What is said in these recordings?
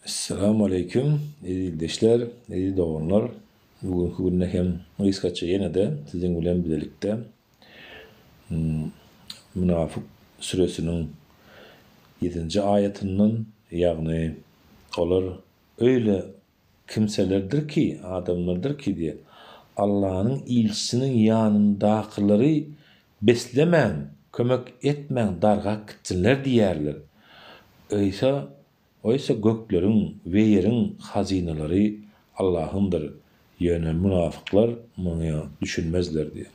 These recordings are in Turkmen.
Essalamu aleýkum, eziz ildeşler, eziz doganlar. Bu günki günde hem gysgaça ýene-de siziň bilen bilelikde Münafyk süresiniň ýedinji aýatyndan, ýagny olar öýle kimselerdir ki, adamlardyr ki diýe, Allanyň ilçisiniň ýanyndakylary beslemäň, kömek etmäň dargap gitsinler diýýärler. Öýsa Oýsa gökleriň we ýeriň hazynalary Allahyňdyr, ýöne munafyklar muňa düşünmezler diýýär.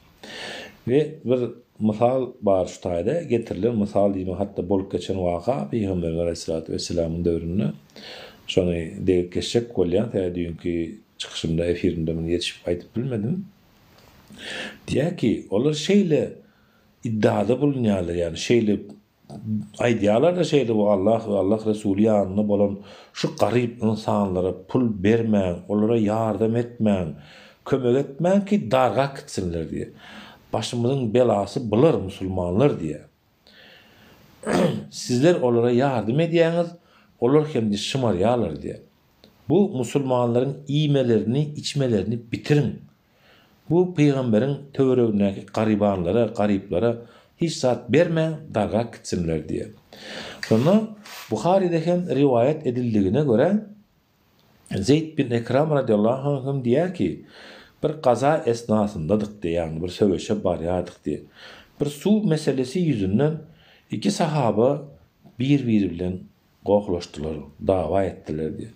We bir mysal bar şu taýda, getirilen mysal diýmek hatda bolup geçen waka Pygamberimiz aleýhissalatu wesselamyň döwründe. Şony degip geçjek bolýan, sebäbi düýnki çykyşymda, efirimde muny ýetişip aýdyp bilmedim. Diýýär ki, olar şeýle iddiada bulunýarlar, ýagny şeýle Aýdýarlar-da şeýle bu Allah we Allah Resuly ýanynda bolan şu garyp ynsanlara pul bermäň, olara ýardam etmäň, kömek etmäň ki dargap gitsinler diýýär. Başymyzyň belasy bular musulmanlar diýýär. Sizler olara ýardam edýäňiz, olar hem-de şymarýarlar diýýär. Bu musulmanlaryň iýmelerini, içmelerini bitiriň. Bu pygamberiň töweregindäki garybanlara, garyplara hiç zat bermäň, dargap gitsinler diýýär. Şonda Buharyda hem riwaýat edildigine görä, Zeýd bin Ekram radiallahu anhu hem diýýär ki, bir gaza esnasyndadyk diýýär, ýagny bir söweşe barýardyk diýýär. Bir suw meselesi ýüzünden iki sahaba bir-biri bilen gohlaşdylar, dawa etdiler diýýär.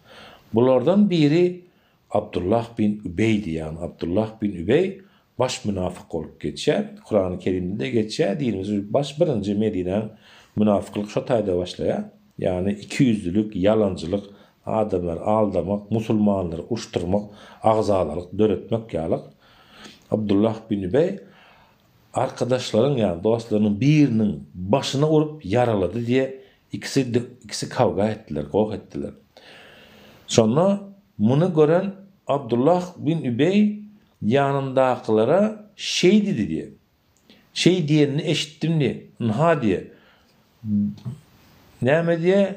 Bulardan biri Abdullah bin Übeýdi, ýagny Abdullah bin Übeý baş münafyk bolup geçýär. Kurany Kerimde-de geçýär, dinimiz baş birinji Medinäň münafyklyk şo taýda başlaýar. Ýagny ikiýüzlülik, ýalançylyk, adamlary aldamak, musulmanlary urşdurmak, agzalalyk döretmek ýalyk. Abdullah bin Übeý arkadaşlaryň, ýagny dostlarynyň biriniň başyna urup ýaralady diýe ikisi ikisi kawga etdiler, goh etdiler. Şonda muny gören Abdullah bin Übeý ýanyndakylara şeý diýdi diýe. Şeý diýenini eşitdim diýe. Ynha diýe. Näme diýe?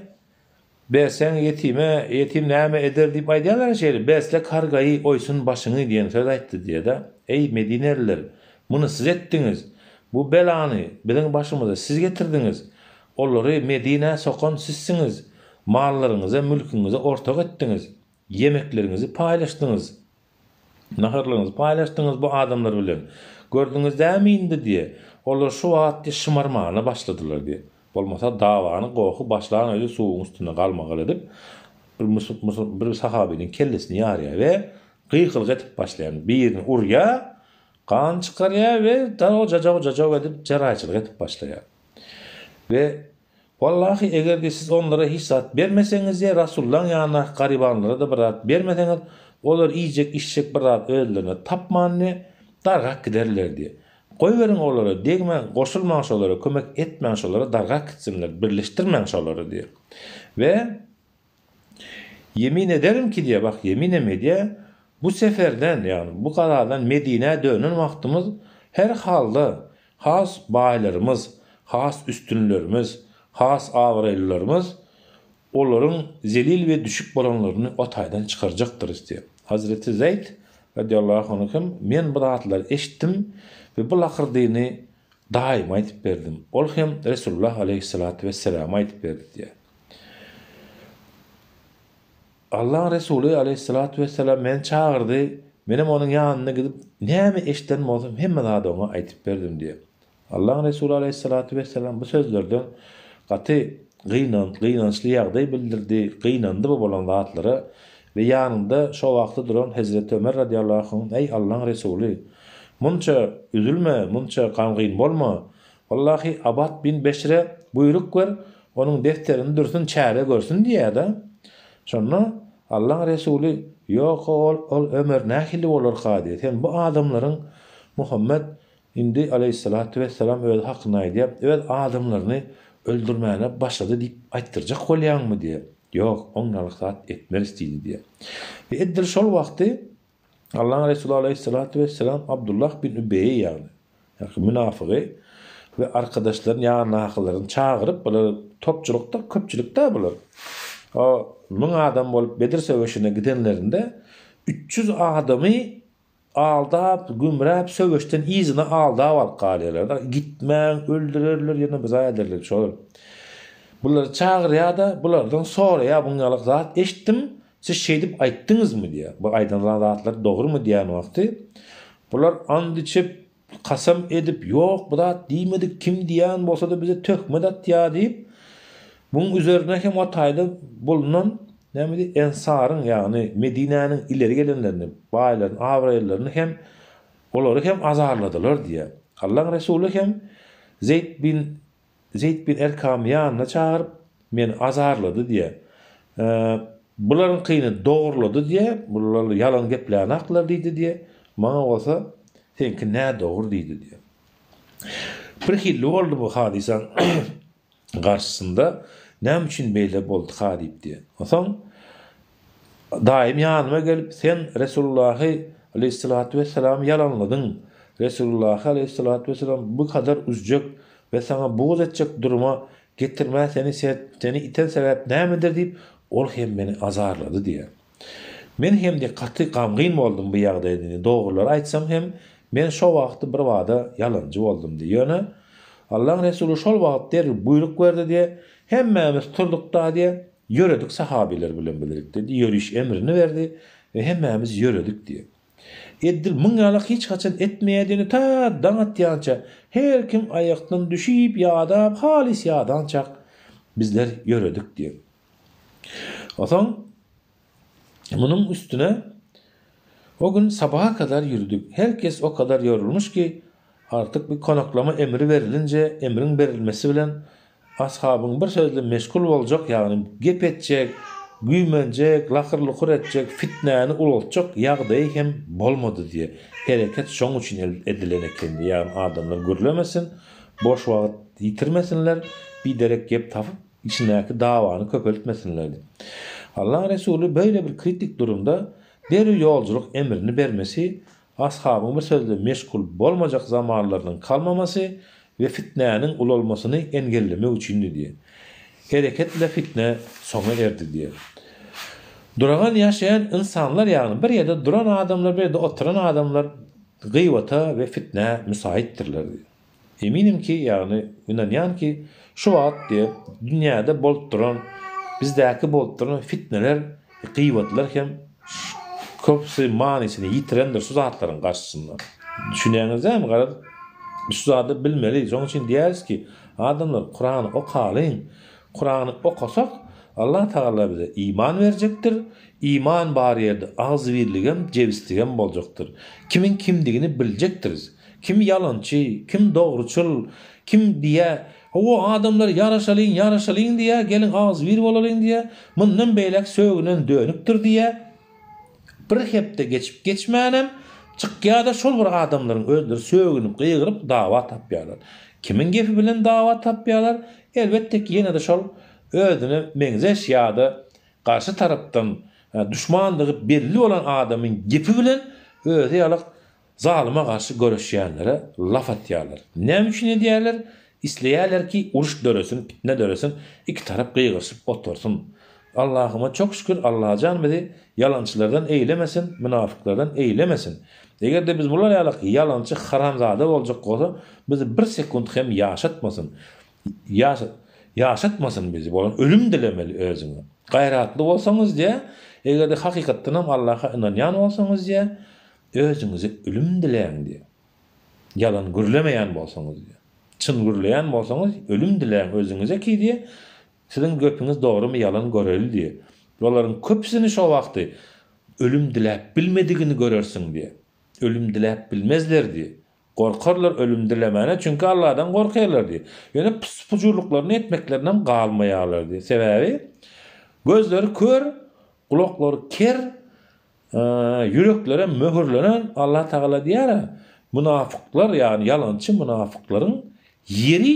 Berseň ýetime, ýetim näme eder diýip aýdýarlar şeýle, Besle kargaýy, oýsun başyňy diýen söz aýtdy diýe-de. Eý, medineliler, muny siz etdiňiz. Bu belany biziň başymyza siz getirdiňiz. Olary Medinä sokan sizsiňiz. Mallaryňyza, mülküňize ortak etdiňiz. Ýemekleriňizi paýlaşdyňyz. Naharlaryňyzy paýlaşdyňyz bu adamlar bilen. Gördüňiz dämi indi diýe. Olar şu wagt diýe şymarmana başladylar diýe. Bolmasa dawany gohy başlan özi suwuň üstünde galmagal edip bir bir sahabynyň kellesini ýarýar we gykylyk edip başlaýar. Birini urýar, gan çykarýar we dagy jajaw jajaw edip jeraýçylyk edip başlaýar. We Wallahy, eger-de siz onlara hiç zat bermeseňiz ýa Rasullaň ýanyndaky garybanlara-da bir zat bermeseňiz, olar iýjek-içjek bir zat özlerine tapman diýe, dargap giderler diýe. Goýberiň olara, degmäň, goşulmaň şolara, kömek etmäň şolara, dargap gitsinler, birleşdirmäň şolary diýe. We Ýemin ederin ki diýýär, bak, ýeminem edýär, bu seferden, ýagny bu gazadan Medinä dönen wagtymyz her halda has baýlarymyz, has üstünlerimiz, has abraýlylarymyz olaryň zelil we düşük bolanlaryny o taýdan çykarjakdyrys diýýär. Hazreti Zeýd radiallahu anhu hem men bu zatlary eşitdim we bu lakyrdyny daýyma aýdyp berdim. Ol hem Resulullah aleýhissalatu wesselama aýdyp berdi diýýär. Allaň Resuly aleýhissalatu wessalam meni çagyrdy, menem onuň ýanyna gidip, näme eşiden bolsam hemme zady oňa aýdyp berdim diýýär. Allaň Resuly aleýhissalatu wessalam bu sözlerden gaty gynan, gynançly ýagdaý bildirdi, gynandy bu bolan zatlara we ýanynda şo wagtda duran Hezreti Ömer radiallahu anh, Eý Allaň Resuly, munça üzülme, munça gamgyn bolma, Wallahy Abat bin Beşire buýruk ber, onuň defterini dürsün, çäre görsün diýýär-de. Şonda Allaň Resuly, Ýok, ol, ol Ömer nähili bolarka diýýär. Sen bu adamlaryň Muhammet indi aleýhissalatu wessalam özi hakynda aýdýar, öz adamlaryny öldürmäne başlady diýip aýtdyrjak bolýaňmy diýýär. Ýok, oňňalyk zat etmeris diýdi diýýär. We edil şol wagty Allaň Resuly aleýhissalatu wessalam Abdullah bin Übeýi ýagny, ýagny münafygy we arkadaşlaryny ýanyndakylaryny çagyryp, bular topçulykda, köpçülikdä bular. O 1000 adam bolup Bedir söweşine gidenlerinde 300 adamy aldap, gümräp söweşden yzyna aldap alyp galýarlar. Gitmäň, öldürerler, ýene bir zat ederler şol. Bulary çagyrýar-da, bulardan soraýar, buň ýaly zat eşitdim, siz şeýdip aýtdyňyzmy diýýär. Bu aýdan zatlar dogrumy diýen wagty, bular and içip, kasam edip, ýok bu zat diýmedik, kim diýen bolsa-da bize töhmet atýar diýip, buň üzerine hem o taýda bulunan näme diýip, ensaryň, ýagny Medinäniň ileri gelenlerini, baýlaryny, abraýlylaryny hem olary hem azarladylar diýýär. Allaň Resuly hem Zeýd bin Zeýd bin Erkamy ýanyna çagyryp, meni azarlady diýýär. Bularyňkyny dogrulady diýýär, bular ýalan geplänaklar diýdi diýýär. Maňa bolsa, seňki nädogry diýdi diýýär. Birhilli boldy bu hadysaň garşysynda, näme üçin beýle bolduka diýip diýýär. Onsoň Daýym ýanyma gelip, Sen Resulullahy aleýhissalatu wesselamy ýalanladyň. Resulullahy aleýhissalatu wesselam bu kadar üzjek we saňa bugz etjek duruma getirmä seni seni iten sebäp nämedir diýip, ol hem meni azarlady diýýär. Men hem-de gaty gamgyn boldum bu ýagdaýdan diýýär. Dogrulary aýtsam hem, men şo wagty birbada ýalanjy boldum diýýär. Ýöne Allaň Resuly şol wagt derrew buýruk berdi diýýär. Hemmämiz turduk-da diýýär. Ýöredik sahabylar bilen birlikde diýip, ýöriş emrini berdi we hemmämiz ýöredik diýip. Eddil muň ýalak hiç haçan etmeýädini ta daň atýança her kim aýakdan düşüp ýadap halys ýadançak bizler ýöredik diýip. Osoň munuň üstüne o gün sabaha kadar ýürüdik. Her kes o kadar ýorulmyş ki, artyk bir konaklama emri berilinje emriň berilmesi bilen Ashabyň bir sözle meşgul boljak, ýagny gep etjek, güýmenjek, lakyr-lukur etjek, fitnäni ulaltjak ýagdaýy hem bolmady diýýär. Hereket şoň üçin edilen eken diýýär, ýagny adamlar gürlemesin, boş wagt ýitirmesinler, biderek gep tapyp, içindäki dawany köpeltmesinler diýip. Allaň Resuly beýle bir kritik durumda derrew ýolculyk emrini bermesi Ashabyň bir sözle meşgul bolmajak zamanlarynyň kalmamasy we fitnäniň ulalmasyny engellemek üçindi diýýär. Hereket ile fitne soňa erdi diýýär. Duragan ýaşaýan ynsanlar ýagny bir ýerde duran adamlar bir ýerde oturan adamlar gybata we fitnä müsaitdirler diýýär. Eminim ki, ýagny ynanýan ki, şu wagt diýe, dünýäde bolup duran, bizdäki bolup duran fitneler, gyýbatlar hem köpüsi manysyny ýitirendir şu zatlaryň garşysynda. Düşünýäňiz dälmi, garaz, biz şu zady bilmeli. Şonuň üçin diýýäris ki, adamlar, Kurany okalyň. Kurany okasak, Allah Tagala bize iman berjekdir. Iman bar ýerde agzybirligem, jebisligem boljakdyr. Kimiň kimdigini biljekdiris. Kim ýalançy, kim dogruçyl, kim diýýä, Hawa, adamlar ýaraşalyň, ýaraşalyň diýýä, geliň agzybir bolalyň diýýä, mundan beýläk sögünen dönükdir diýýä. Bir hepde geçip geçmänem, çykýa-da şol bir adamlaryň özleri sögünip, gygyryp dawa tapýarlar. Kimiň gepi bilen dawa tapýarlar? Elbetde ki, ýene-de şol özüne meňzeş ýa-da garşy tarapdan duşmandygy belli bolan adamyň gepi bilen özi ýalak Zalyma garşy göreşýänlere laf atýarlar. Näme üçin edýärler? Isleýärler ki, uruş döresin, pitne döresin, iki tarap gygyryşyp otursyn. Allahyma çok şükür, Allajan bizi ýalançylardan eýlemesin, mynafyklardan eýlemesin. Eger-de biz bular ýalak ýalançy haramzada boljak bolsa, bizi bir sekunt hem ýaşatmasyn. Ýaşatmasyn bizi, bolan ölüm dilemeli özüňe. Gaýratly bolsaňyz diýä, eger-de hakykatdanam Allaha ynanýan bolsaňyz diýä, Özüňize ölüm diläň diýýär. Ýalan gürlemeýän bolsaňyz diýýär. Çyn gürleýän bolsaňyz ölüm diläň özüňize ki diýýär, siziň gepiňiz dogrymy ýalan göreli diýýär. Olaryň köpüsini şo wagty ölüm diläp bilmedigini görersiň diýýär. Ölüm diläp bilmezler diýýär. Gorkarlar ölüm dilemäne çünki Alladan gorkarlar diýýär. Ýöne pys-pujurlyklaryny etmeklerinden galmaýarlar diýýär. Sebäbi gözleri kör, gulaklary ker, Ýüreklere möhürlenen Allah Tagala diýýär-ä, Mynafyklar, ýagny ýalançy mynafyklaryň ýeri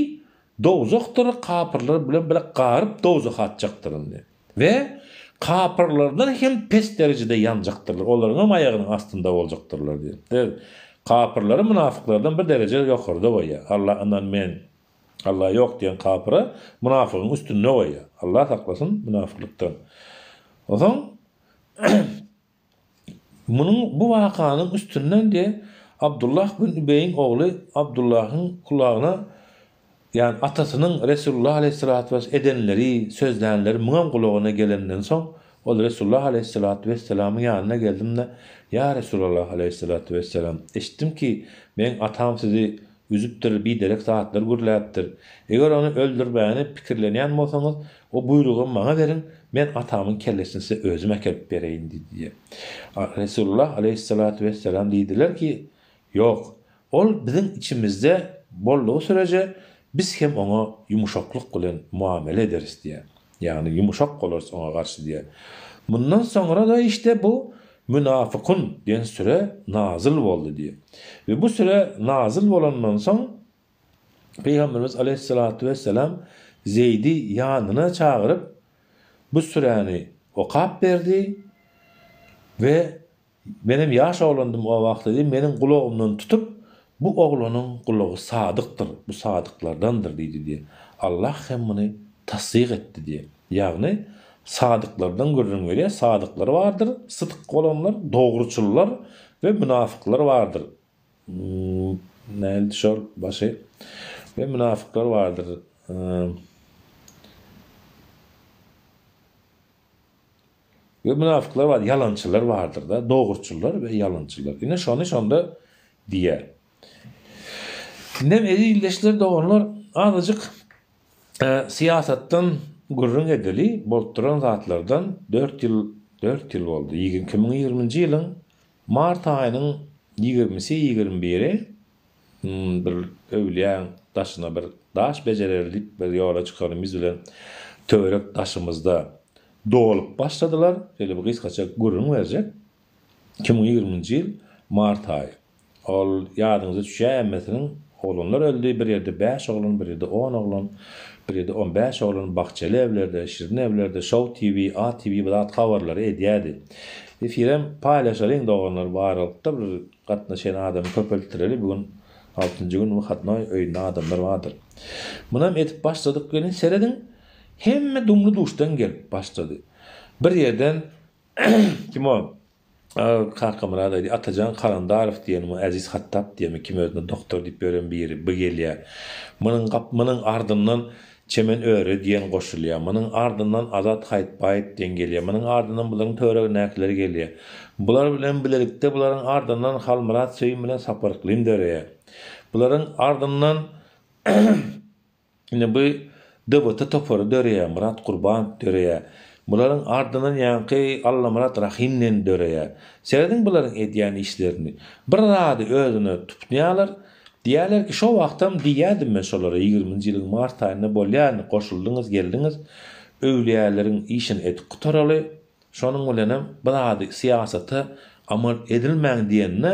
dowzahdyr, kapyrlar bilen bile garyp dowzaha atjakdyryn diýip. We kapyrlardan hem pes derejede ýanjakdyrlar, olaryň hem aýagynyň astynda boljakdyrlar diýip. Kapyrlary mynafyklardan bir dereje ýokarda goýýar. Alla ynanmaýan. Allah ýok diýen kapyra mynafygyň üstünde goýýar. Allah saklasyn mynafyklykdan. Onsoň munuň bu wakanyň üstünden diýe Abdullah bin Übeýiň ogly Abdullahyň gulagyna ýagny atasynyň Resulullah aleýhissalatu wes edenleri, sözlänleri muňam gulagyna gelenden soň ol Resulullah aleýhissalatu wesselamyň ýanyna geldim-de, Ýa Resulallah aleýhissalatu wesselam, eşitdim ki, meň atam sizi Üzüpdir, biderek zatlar gürläpdir. Eger ony öldürmäni pikirlenýän bolsaňyz, o buýrugy maňa beriň, men atamyň kellesini size özüm äkelip bereýin diýdi diýýär. Resulullah aleýhissalatu wesselam diýdiler ki, Ýok, ol biziň içimizde boldugy süreje biz hem oňa ýumşaklyk bilen muamele ederis diýýär. Ýagny ýumşak bolarys oňa garşy diýýär. Mundan soňra-da işte bu Münafykun diýen süre nazyl boldy diýýär. We bu süre nazyl bolandan soň Pygamberimiz aleýhissalatu wesselam Zeýdi ýanyna çagyryp bu süräni okap berdi we Menem ýaş oglandym o wagtda diýip, meniň gulagymdan tutup, Bu oglanyň gulagy sadykdyr, bu sadyklardandyr diýdi diýýär. Allah hem muny tassyk etdi diýýär. Ýagny, sadyklardan gürrüň berýär, sadyklar bardyr, sydk bolanlar, dogruçyllar we mynafyklar bardyr. Nähildi şol başy? We mynafyklar bardyr. We mynafyklar bar, ýalançylar bardyr-da, dogruçyllar we ýalançylar. Ine şony şonda diýýär. Indem eziz ildeşler, doganlar, azajyk syýasatdan gürrüň edeli, bolup duran zatlardan dört ýyl, dört ýyl boldy, 2020-nji ýylyň mart aýynyň ýigrimisi, 21-i bir öwlüýäň daşyna bir daş bejereli diýip bir ýola çykanymyz bilen töwerek daşymyzda dolup başladylar. Şeýle bir gysgaça gürrüň berjek. 2020-nji ýyl mart aýy. Ol ýadyňyza düşýär hemmesiniň oglanlar öldi, bir ýerde bäş oglan, bir ýerde on oglan, bir ýerde on bäş oglan Bahçeli evlerde, Şirin evlerde, Show TV, A TV bu zat habarlary edýärdi. Efirem paýlaşalyň doganlar bu aralykda bir gatnaşýan adamy köpeltdireli bu gün altynjy gün wyhodnoý öýünde adamlar bardyr. Munam edip başladyk welin serediň hemme dumly duşdan gelip başlady. Bir ýerden kim ol Kakamyrat aýdy Atajan Kalandarow diýen bu Äziz Hatdap diýenmi kim özüne doktor diýip ýören biri bu gelýär. Munuň gap munuň ardyndan Çemen Öre diýen goşulýar. Munuň ardyndan Azat Haýytbaýew diýen gelýär. Munuň ardyndan bularyň töweregindäkiler gelýär. Bular bilen bilelikde bularyň ardyndan Halmyrat Söýün bilen Sapar Yklym döreýär. Bularyň ardyndan Ine bu DWT topary döreýär, Myrat Gurbanow döreýär. Bularyň ardyndan ýaňky Allamyrat Rahym diýen döreýär. Serediň bularyň edýän işlerini. Bir zady özüne tutýarlar. Diýýärler ki, şo wagtam diýýärdim men şolara ýigriminji ýylyň mart aýynda bolýar indi goşuldyňyz geldiňiz öwlüýäleriň işini edip gutaraly. Şonuň bilenem bir zady syýasata amal edilmäň diýende,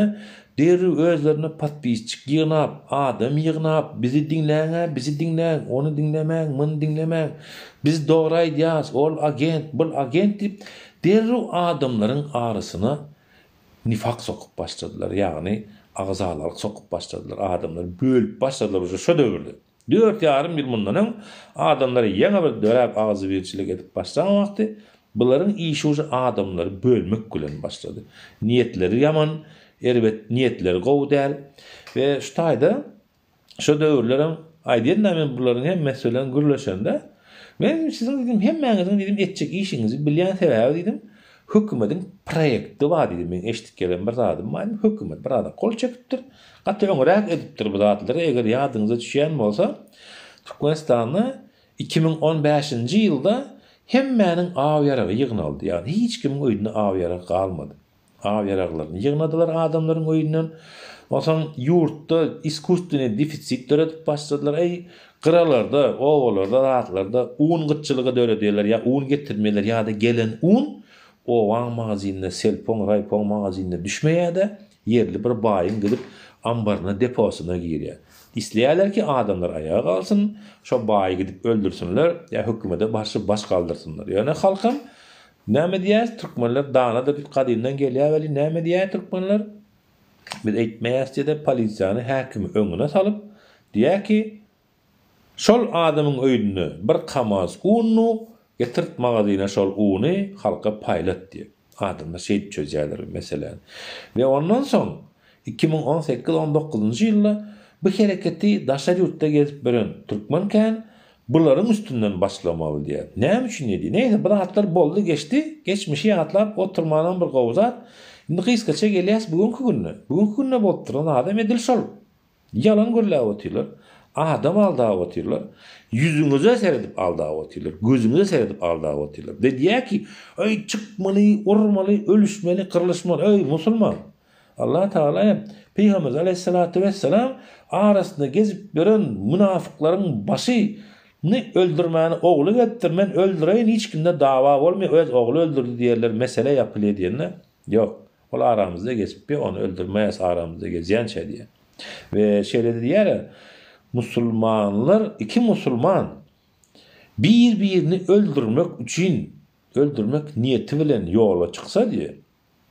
derrew özlerine podpisçik ýygnap, adam ýygnap, bizi diňläň-ä, bizi diňläň, ony diňlemäň, muny diňlemäň, biz dogry aýdýas, ol agent, bul agent diýip, derrew adamlaryň arasyna nifak sokup başladylar, ýagny agzalalyk sokup başladylar, adamlary bölüp başladylar uje şo döwürde. Dört ýarym ýyl mundan öň adamlar ýaňy bir döräp agzybirçilik edip başlan wagty bularyň işi uje adamlary bölmek bilen başlady. Niýetleri ýaman, erbet niýetleri gowy däl we şu taýda şo döwürlerem aýdýan-da men bularyň hemmesi bilen gürleşende men siziň diýdim hemmäňiziň diýdim etjek işiňizi bilýän sebäbi diýdim hökümediň proýekti bar diýdim meň eşidip gelen bir zadym bar diýdim hökümet bir zada gol çekipdir Gaty öňräk edipdir bu zatlary eger ýadyňyza düşýän bolsa Türkmenistanda 2015-nji ýylda hemmäniň aw ýaragy ýygnaldy ýagny hiç kimiň öýünde aw ýaragy galmady. Aw ýaraglaryny ýygnadylar adamlaryň öýünden. Onsoň ýurtda iskusstweniý defisit döredip başladylar. Eý gyralarda, obalarda zatlarda un gytçylygy döredýärler ýa un getirmeýärler ýa-da gelen un obaň magazinine selpoň raýpoň magazinine düşmeýärde Ýerli bir baýyň gidip ambaryna, deposyna girýär. Isleýärler ki, adamlar aýaga galsyn, şo baýy gidip öldürsinler, ýa hökümete garşy baş galdyrsynlar. Ýöne halkam näme diýýär, türkmenler danadyr diýip gadymdan gelýär weli, näme diýýär türkmenler? Biz eýtmeýäs diýde polisiýany, häkimi öňüne salyp, diýýär ki, Şol adamyň öýünde bir kamaz unnu, getirt magazyna şol uny halka paýlat diýip. Adamlar şeýdip çözýärler meseläni. We ondan soň 2018, 19-njy ýylda bu hereketi daşary ýurtda gezip ýören türkmen kän, bularyň üstünden başlamaly diýýär. Näme üçin diýdi. Neýse bir zatlar boldy geçdi, geçmişi ýatlap oturmanam bir gowy zat. Indi gysgaça gelýäs bu günki gününe. Bu günki günde bolup duran zadam edil şol. Ýalan gürläp otyrlar, adam aldap otyrlar, ýüzüňize seredip aldap otyrlar, gözüňize seredip aldap otyrlar. We diýýär ki, Eý, çykmaly, urmaly, ölüşmeli, gyrlyşmaly, eý, musulman! Allah Tagala hem Pygamberimiz aleýhissalatu wessalam arasynda gezip ýören mynafyklaryň başy ny öldürmäni ogly gelipdir, men öldüreýin hiç kimde dawa bolmaýar, öz ogly öldürdi diýerler, mesele ýapylýar diýende, ýok. Ol aramyzda gezipdi, ony öldürmäýäs aramyzda gezýänçä diýýär. We şeýle-de diýýär, Musulmanlar, iki musulman bir-birini öldürmek üçin, öldürmek niýeti bilen ýola çyksa diýýär,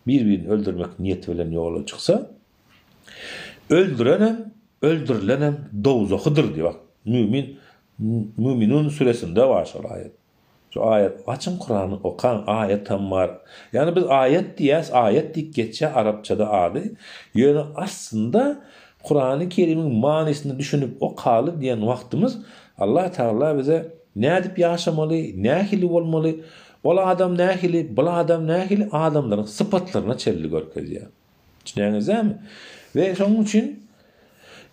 bir-birini öldürmek niýeti bilen ýola çyksa, öldürenem, öldürilenem dowzahydyr diýýär. Bak, Mümin, Müminun süresinde bar şol aýat. Şu aýat açyň Kurany okaň aýatam bar. Ýagny biz aýat diýýäs aýat diýip geçýär arapçada ady. Ýöne aslynda Kurany Kerimiň manysyna düşünip okaly diýen wagtymyz Allah Tagala bize nädip ýaşamaly, nähili bolmaly, ol adam nähili, bul adam nähili adamlaryň sypatlaryna çenli görkezýär. Düşünýäňiz dämi? We şonuň üçin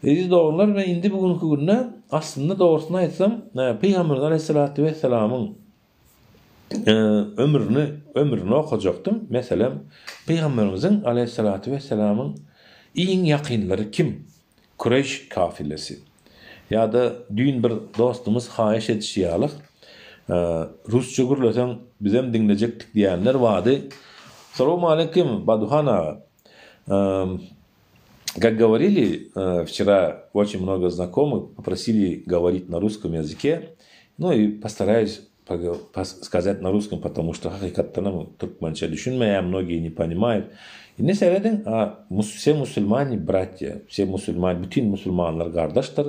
eziz doganlar men indi bu günki günde aslynda dogrusyny aýtsam Pygamberimiz Aleyhissalatu vesselamyň ömrüni ömrüni okajakdym. Meselem, Pygamberimiziň Aleyhissalatu vesselamyň iň ýakynlary kim? Kureýş kafilesi. Ýa-da düýn bir dostumyz haýyş edişi ýaly, rusça gürleseň bizem diňlejekdik diýenler bardy. Salowmaleýkim, Baduhan aga. Как говорили вчера, очень много знакомых попросили говорить на русском языке. Ну и постараюсь сказать на русском, потому что hakykatdanam türkmençe düşünmeýär, многие не понимают. Indi serediň, все musulmане братья, все musulmane, bütin musulmanlar gardaşdyr.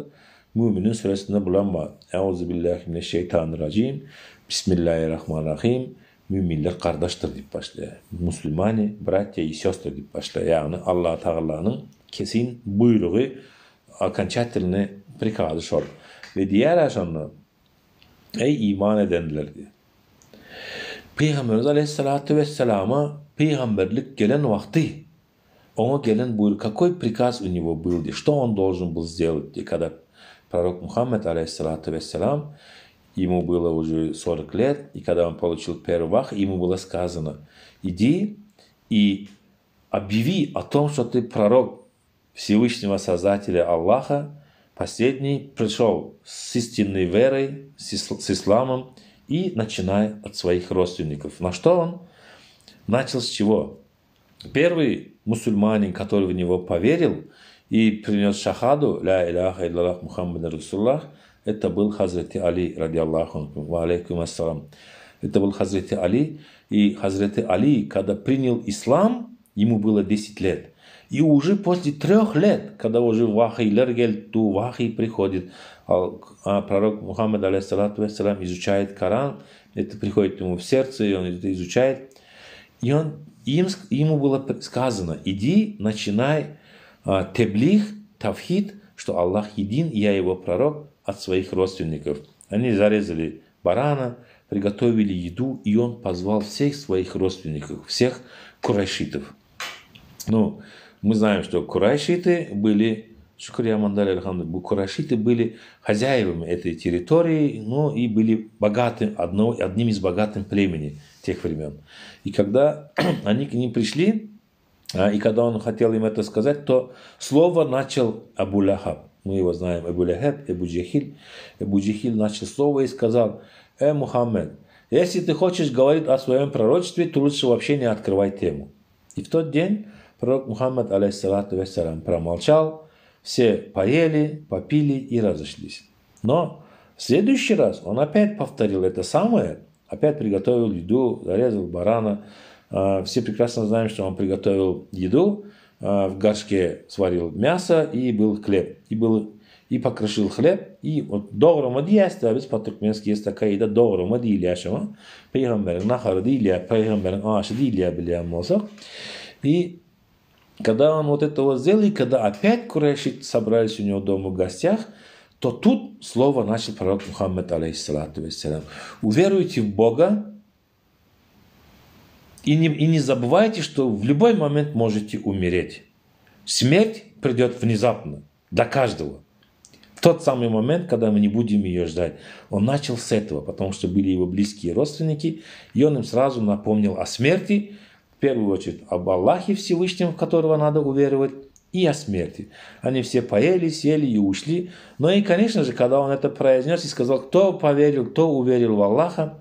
Müminin süresinde bulam bar. Euzubillahi mineşşeýtanirrajim, Bismillahirrahmanirrahim. Müminler gardaşdyr diýip başlaýar. Musulmane bratýa i sestry diýip başlaýar. Ýagny Allatagalanyň kesin buýrugy, okonçatelnyý prikazy şol. We diýýär-ä şonda, Eý, iman edenler! diýýär. Pygamberimiz aleýhissalatu wesselama pygamberlik gelen wagty, oňa gelen buýruk, kakoý prikaz u nego byl diýýär, şto on dolžen byl sdelat diýýär, kada prorok Muhammet aleýhissalatu wesselam, emu bylo uje sorok let, i kada on poluçil perwy wahý, emu bylo skazano, idi i obýawi o tom, şto ty prorok Всевышнего Создателя Аллаха, последний пришел с истинной верой, с исламом и начиная от своих родственников. На что он? Начал с чего? Первый мусульманин, который в него поверил и принес шахаду, ля иляха иллаллах Мухаммад Расуллах, это был Хазрати Али, ради Аллаху, ва алейкум ассалам. Это был Хазрати Али. И Хазрати Али, когда принял ислам, ему было 10 лет. И уже после трех лет, когда уже вахийлер geldi, вахий приходит, а, а пророк Мухаммад, алейхиссалату вассалам, изучает Коран, это приходит ему в сердце, и он это изучает. И он, им, ему было сказано, иди, начинай а, теблих, тавхид, что Аллах един, я его пророк от своих родственников. Они зарезали барана, приготовили еду, и он позвал всех своих родственников, всех курайшитов. Ну, мы знаем, что курайшиты были, шükür курайшиты были хозяевами этой территории, ну и были богатым, одно, одним из богатых племени тех времен. И когда они к ним пришли, а, и когда он хотел им это сказать, то слово начал Абу Ляхаб. Мы его знаем, Эбу Ляхаб, Эбу Джахиль. Эбу Джахиль начал слово и сказал, «Э, Мухаммед, если ты хочешь говорить о своем пророчестве, то лучше вообще не открывай тему». И в тот день пророк Мухаммад, алейхиссалату вассалам, промолчал, все поели, попили и разошлись. Но в следующий раз он опять повторил это самое, опять приготовил еду, зарезал барана. А, все прекрасно знаем, что он приготовил еду, а, в горшке сварил мясо и был хлеб. И, был... I pokryşyl hleb, i dograma diýýäs-dä biz po-türkmenski ýest taka ýeda dograma diýilýär şoňa. Pygamberiň nahary diýilýär, pygamberiň aşy diýilýär bilýän bolsak. I когда он вот это вот сделал, и когда опять курайши собрались у него дома в гостях, то тут слово начал пророк Мухаммед, алейхиссалату вассалям. Уверуйте в Бога и не, и не забывайте, что в любой момент можете умереть. Смерть придет внезапно до каждого. В тот самый момент, когда мы не будем ее ждать. Он начал с этого, потому что были его близкие родственники, и он им сразу напомнил о смерти, в первую очередь об Аллахе Всевышнем, в которого надо уверовать, и о смерти. Они все поели, сели и ушли. Но и, конечно же, когда он это произнес и сказал, кто поверил, кто уверил в Аллаха,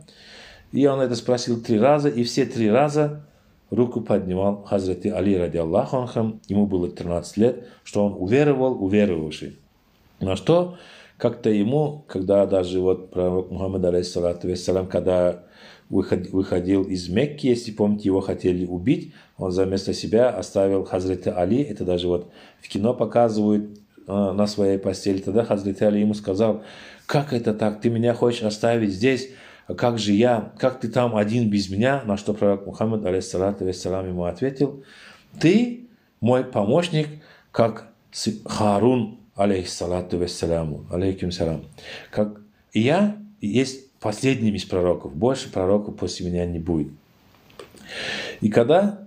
и он это спросил три раза, и все три раза руку поднимал Хазрати Али, ради Аллаху анхам, ему было 13 лет, что он уверовал, уверовавший. На что как-то ему, когда даже вот пророк Мухаммад, алейхиссалату вассалям, когда выходил из Мекки, если помните, его хотели убить, он заместо себя оставил Хазрата Али, это даже вот в кино показывают э, на своей постели. Тогда Хазрат Али ему сказал, как это так, ты меня хочешь оставить здесь, а как же я, как ты там один без меня? На что пророк Мухаммад, алейхиссалату вассалям, ему ответил, ты мой помощник, как Харун, алейхиссалату вассаляму, алейкум салям. Как я есть последним из пророков, больше пророков после меня не будет. И когда,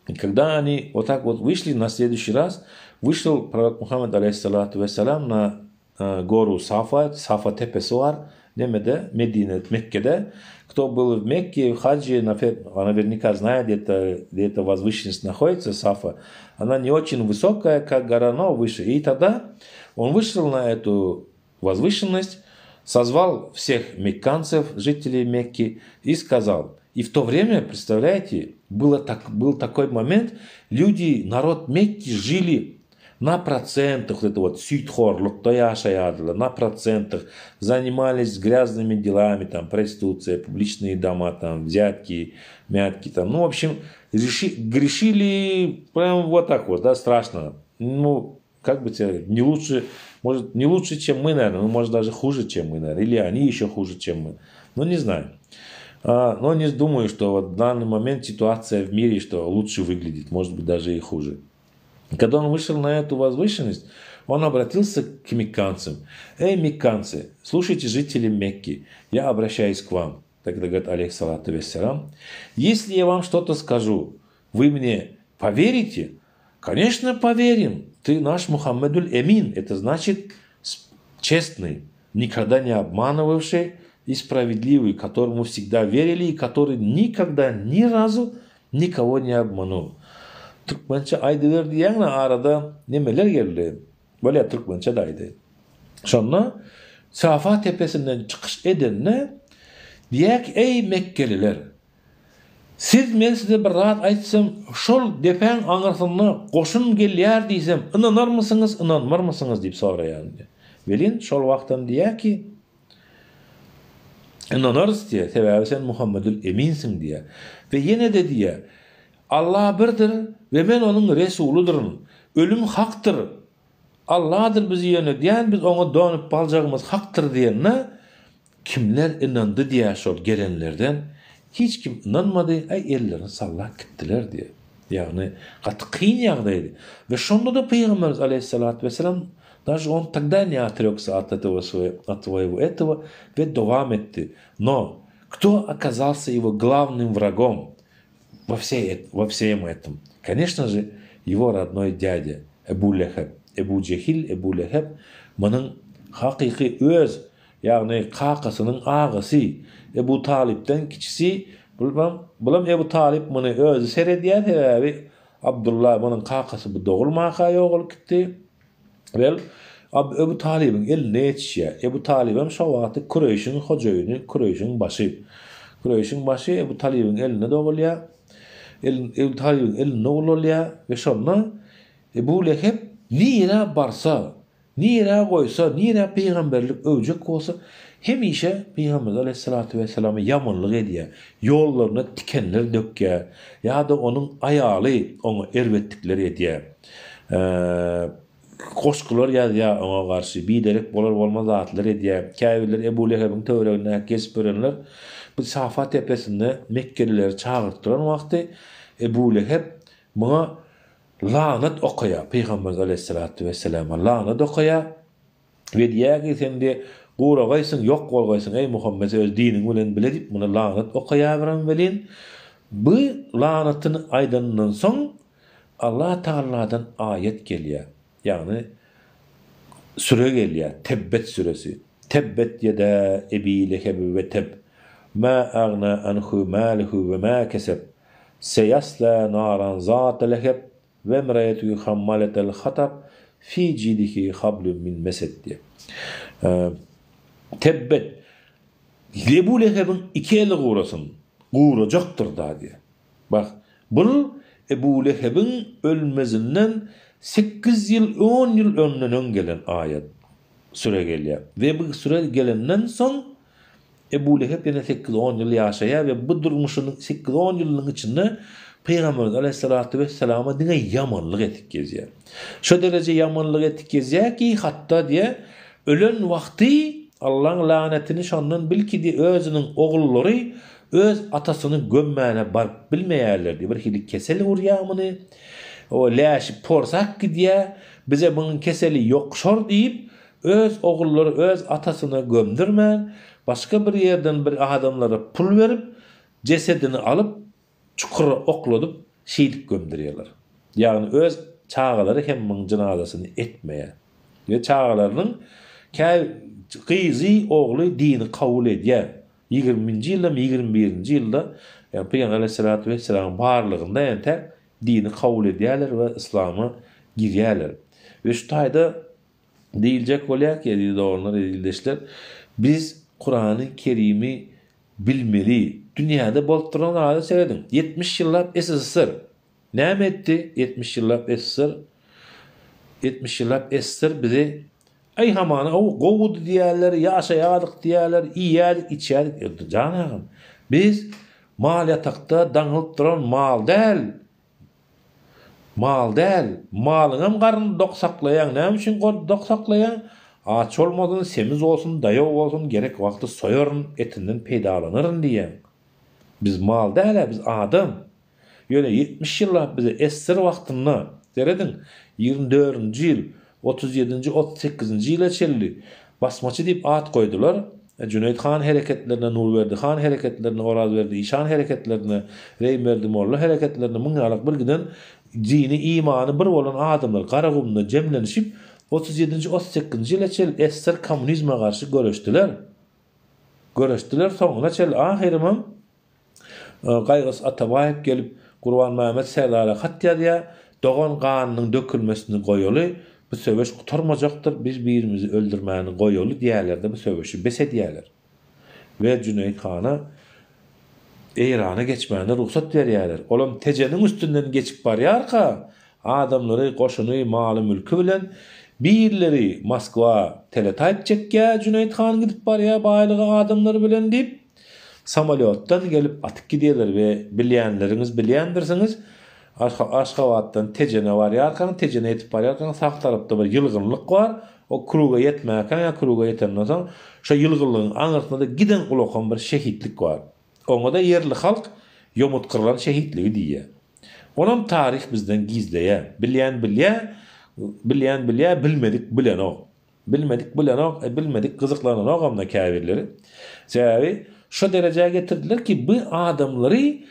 и когда они вот так вот вышли на следующий раз, вышел пророк Мухаммад, алейхиссалату вассалям, на э, гору Сафа, Safa tepesi bar, nämede, Medine, Mekgede. Кто был в Мекке, в хаджи, наверняка знает, где-то, где эта возвышенность находится, Сафа. Она не очень высокая, как гора, но выше. И тогда он вышел на эту возвышенность, созвал всех мекканцев, жителей Мекки, и сказал, и в то время, представляете, было так, был такой момент, люди, народ Мекки жили на процентах, вот это вот süýthorlukda ýaşaýardylar, на процентах, занимались грязными делами, там, проституция, публичные дома, там, взятки, мятки, там, ну, в общем, реши, грешили прям вот так вот, да, страшно. Ну, как бы тебе, не лучше, может, не лучше, чем мы, наверное, ну, может, даже хуже, чем мы, наверное, или они еще хуже, чем мы, ну, не знаю. А, но не думаю, что вот в данный момент ситуация в мире, что лучше выглядит, может быть, даже и хуже. Когда он вышел на эту возвышенность, он обратился к мекканцам. «Эй, мекканцы, слушайте, жители Мекки, я обращаюсь к вам». Тогда говорит алейхиссалату вассалям, «Если я вам что-то скажу, вы мне поверите?» Конечно, поверим. Ты наш Мухаммедуль Эмин. Это значит честный, никогда не обманывавший и справедливый, которому всегда верили и который никогда ни разу никого не обманул. Türkmençe aýdyber diýýäňle arada nemeler geldi. Bolýa türkmençe-de aýdy. Şonda Safa tepesinden çykyş edende diýýär ki, Eý mekgeliler! Siz men size bir zat aýtsam, şol depäň aňyrsynda goşun gelýär diýsem, ynanarmysyňyz, ynanmarmysyňyz diýip soraýan diýýär. Welin şol wagtam diýýär ki, Ynanarys diýýär, sebäbi sen Muhammedül Eminsiň diýýär. We ýene-de diýýär, Allah birdir we men onuň resulydyryn. Ölüm hakdyr. Allahdyr bizi ýönedýän, biz oňa dönüp baljagymyz hakdyr diýende, kimler ynandy diýýär şol gelenlerden, hiç kim ynanmady, aý ellerini sallap gitdiler diýýär. Ýagny gaty kyn ýagdaýdy. We şonda-da Pygamberimiz aleýhissalatu wessalam Даже он тогда не отрекся от этого своего, от своего этого we dowam etdi. Но кто оказался его главным врагом во, всей, во всем этом? Конечно же, его родной дядя Эбу Лехеб. Ebu Jehil, Ebu Leheb munuň hakyky öz, ýagny kakasynyň agasy, Ebu Talypdan kiçisi, bulam, bulam Ebu Talyp muny özi seredýär, sebäbi Abdullah munuň kakasy bu dogulmaka ýogalyp gitdi. Wel, Ebu Talybyň eline ýetişýär. Ebu Talybam şo wagty Kureýşiň hojaýyny, Kureýşiň başy. Kureýşiň başy Ebu Talybyň elinde dogulýar. Ebu Talybyň elinde ulalýar we şonda Ebu Leheb nirä barsa, nirä goýsa, nirä pygamberlik öwjek bolsa, hemişe Pygamberimiz aleýhissalatu wesselama ýamanlyk edýär. Ýollaryna tikenler dökýär ýa-da onuň aýaly oňa erbetlikler edýär. goşgular ýazýar oňa garşy, biderek bolar-bolmaz zatlar edýär. Käbirleri Ebu Lehebiň töweregindäki gezip ýörenler bu Safa tepesinde mekgelileri çagyrtdyran wagty Ebu Leheb muňa lanat okaýar, Pygamberimiz aleýhissalatu wesselama lanat okaýar we diýýär ki, sen diýýär, guragaýsyň, ýok bolgaýsyň, eý Muhammet öz diniň bilen bile diýip muny lanat okaýabram welin, bu lanatyny aýdanyndan soň Allah Tagaladan aýat gelýär, ýagny süre gelýär, Tebbet süresi. Tebbet ýeda Ebi Lehebi we teb, ma agna anhu maluhu we ma keseb, seyasla naran zata leheb we imraetuhu hammaletel hatab fi jidihi hablum min mesed diýýär. Tebbet, Ebu Lehebiň iki eli gurasyn, gurajakdyr-da diýýär. Bak, bul Ebu Lehebiň ölmezinden sekiz ýyl, on ýyl öňden öň gelen aýat, süre gelýär. We bu süre gelenden soň Ebu Lehep ýene sekiz-on ýyl ýaşaýar we bu durmuşynyň sekiz-on ýylynyň içinde Pygamberimiz aleýhissalatu wesselama diňe ýamanlyk etip gezýär. Şo dereje ýamanlyk etip gezýär ki, hatda diýýär, ölen wagty Allaň lanetini şondan bil ki diýýär, özüniň ogullary Öz atasyny gömmäne baryp bilmeýärler diýip, bir hili kesel urýar muny. O läşi porsap gidýär. Bize munuň keseli ýokşar diýip, öz ogullary öz atasyna gömdürmän, başga bir ýerden bir adamlara pul berip, jesedini alyp, çukura okladyp, şeýdip gömdürýärler. Ýagny öz çagalary hem munuň jynazasyny etmeýär. We çagalarynyň kä gyzy, ogly dini kabul edýär. Ýigriminji ýylda 21-nji ýylda ýagny Pygamber aleýhissalatu wessalamyň barlygynda entäk dini kabul edýärler we yslama girýärler. We şu taýda diýiljek bolýar ki, eziz doganlar, eziz ildeşler, biz Kurany Kerimi bilmeli. Dünýäde bolup duran zada serediň. 70 ýyllap SSR näme etdi? 70 ýyllap SSR 70 ýyllap SSR bizi Aý hamana o gowudy diýýärler, ýaşaýardyk diýýärler, iýýärdik, içýärdik. Ýa jan agam, biz mal ýatakda daňylyp duran mal däl. Mal däl. Malyňam garnyny dok saklaýaň. Näme üçin dok saklaýaň? Aç bolmasyn, semiz bolsun, daýaw bolsun, gerek wagty soýaryn, etinden peýdalanaryn diýýäň. Biz mal däl-ä, biz adam. Ýöne 70 ýyllap bize ssr wagtynda, serediň, ýigrimi dördünji ýyl, 37-nji, 38-nji ýyla çenli basmaçy diýip at goýdular. Jüneýit han hereketlerine, Nurberdi han hereketlerine, Orazberdi işan hereketlerine, Reýimberdi molla hereketlerine muň ýalak bir giden dini, imany bir bolan adamlar Garagumda jemlenişip, 37-nji, 38-nji ýyla çenli ssr kommunizme garşy göreşdiler. Göreşdiler soňuna çenli ahyrymam Gaýgysyz Atabaýew gelip, Gurbanmämmet serdara hat ýazýar, Dogan ganynyň dökülmesini goýaly, bu söweş gutarmajakdyr, biz birimizi öldürmäni goýaly diýýärler-de, bu söweşi bes edýärler. We Jüneýit hana Eýrana geçmäne rugsat berýärler. Olam Tejeniň üstünden geçip barýarka, adamlary, goşuny, maly-mülki bilen birleri Moskwa teletaýp çekýär, Jüneýit han gidip barýar baýlygy adamlary bilen diýip, Samolýotdan gelip atyp gidýärler we bilýänleriňiz bilýändirsiňiz, Aşgabatdan Tejene barýarkaň, Tejene ýetip barýarkaň sag tarapda bir ýylgynlyk bar, o kruga ýetmäkäň ýa kruga ýetenden soň şo ýylgynlygyň aňyrsynda-da giden ulakan bir şehitlik bar. Oňa-da ýerli halk Ýomutgyrlan şehitligi diýýär. Onam taryh bizden gizleýär. Bilýän bilýär, bilýän bilýär, bilmedik bilenok. Bilmedik bilenok, e bilmedik gyzyklananogam-da käbirleri. Sebäbi şo derejä getirdiler ki, bu adamlary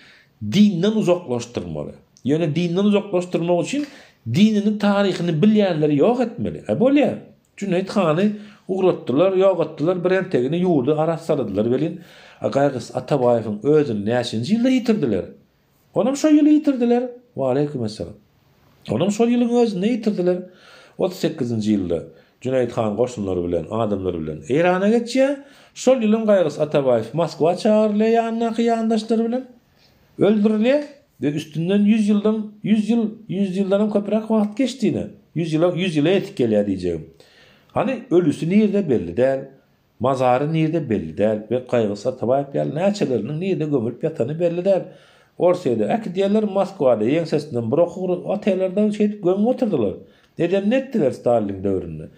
dinden uzaklaşdyrmaly. Ýöne dinden uzaklaşdyrmak üçin dinini, taryhyny bilýänleri ýok etmeli. E bolýa. Jüneýit hany ugratdylar, ýok etdiler, birentegini ýurdy arassaladylar welin, Gaýgysyz Atabaýewiň özüni näçinji ýylda ýitirdiler? Onam şo ýyl ýitirdiler. Waleýkim essalam. Onam şol ýylyň özünde ýitirdiler. 38-nji ýylda Jüneýit han goşunlary bilen, adamlary bilen Eýrana geçýär. Şol ýylyň Gaýgysyz Atabaýew Moskwa çagyrylýar ýanyndaky ýandaşlary bilen. Öldürilýär we üstünden 100 ýyldan, 100 ýyl, 100 ýyldanam köpräk wagt geçdi ine. 100 ýyla, 100 ýyla ýetip gelýär diýjegim. Hany ölüsi nirde belli däl. Mazary nirde belli däl we Gaýgysyz Atabaýew ýaly näçeleriniň nirde gömülip ýatany belli däl. Orsýede äkidýärler, Moskwada ýeňsesinden bir okuw otellerde şeýdip gömüp oturdylar. Edenini etdiler Stalin döwründe.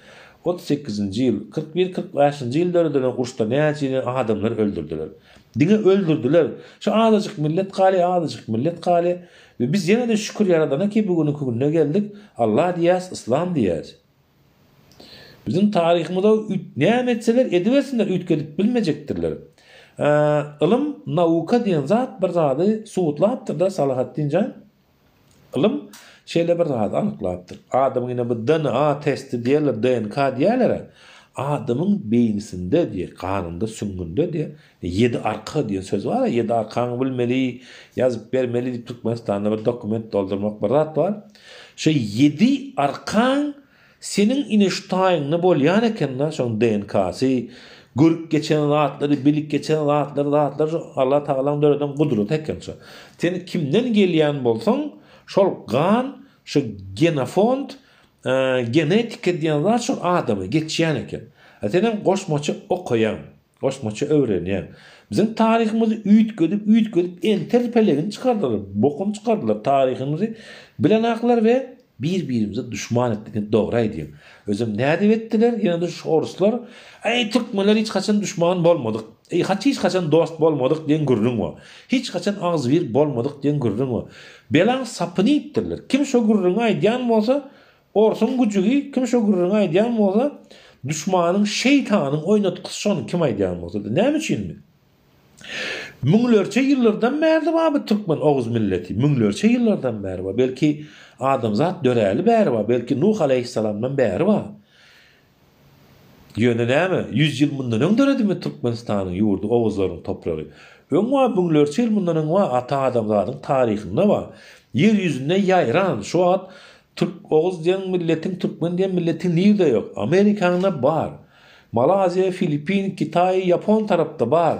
38-nji ýyl, 41, 45-nji ýyl döredilen uruşda näçe adamlar öldürdiler. Diňe öldürdiler. Şu azajyk millet galýar, azajyk millet galýar. We biz ýene-de şükür Ýaradana ki bu günüki gününe geldik. Allah diýýäs, Yslam diýýäs. Biziň taryhymyza näme etseler edibersinler üýtgedip bilmejekdirler. Ylym, nauka diýen zat bir zady subutlapdyr-da Salahatdin jan. Ylym şeýle bir zady anyklapdyr. Adamyň ine bu DNA testi diýerler, DNK diýerler-ä. Adamyň beýnisinde diýer, ganynda, süňňünde diýer, ýedi arka diýen söz bar-a, ýedi arkaňy bilmeli, ýazyp bermeli diýip Türkmenistanda bir dokument doldurmak bir zat bar. Şo ýedi arkaň Seniň ine şu taýyňda bolýan eken-da şoň DNK-sy, görüp geçen zatlary, bilip geçen zatlary, zatlar şo Allah Tagalaň döreden gudraty eken şo. Sen kimden gelýän bolsaň, şol gan, şo genofond, genetika diýen zat şol adama geçýän eken. A senem goşmaça okaýaň. Goşmaça öwrenýäň. Biziň taryhymyzy üýtgedip, üýtgedip enter pelegini çykardylar, bokuny çykardylar taryhymyzy bilenaklar we bir-birimize duşman etdik. Indi dogry aýdýaň. Özem nädip etdiler? Ýene-de şu oruslar, Eý, türkmenler hiç haçan duşman bolmadyk. Eý, haç hiç haçan dost bolmadyk diýen gürrüň bar. Hiç haçan agzybir bolmadyk diýen gürrüň bar. Belaň sapyny iýipdirler. Kim şo gürrüňi aýdýan bolsa, Orsuň güjügi kim şo gürrüňi aýdýan bolsa duşmanyň şeýtanyň oýnatgysy şony kim aýdýan bolsada näme üçinmi müňlerçe ýyllardan bärde bar bu türkmen oguz milleti müňlerçe ýyllardan bäri bar belki adamzat döräli bäri bar belki Nuh aleýhissalamdan bäri bar Ýöne näme, ýüz ýyl mundan öň döredimi Türkmenistanyň ýurdy oguzlaryň topragy? Öň bar, müňlerçe ýyl mundan öň bar, ata adamzadyň taryhynda bar. Ýer ýüzünde ýaýran, şu wagt türk, oguz diýen milletiň, türkmen diýen milletiň nirde ýok? Amerikaňda bar. Malaziýa, Filipin, Kitaý, Ýapon tarapda bar.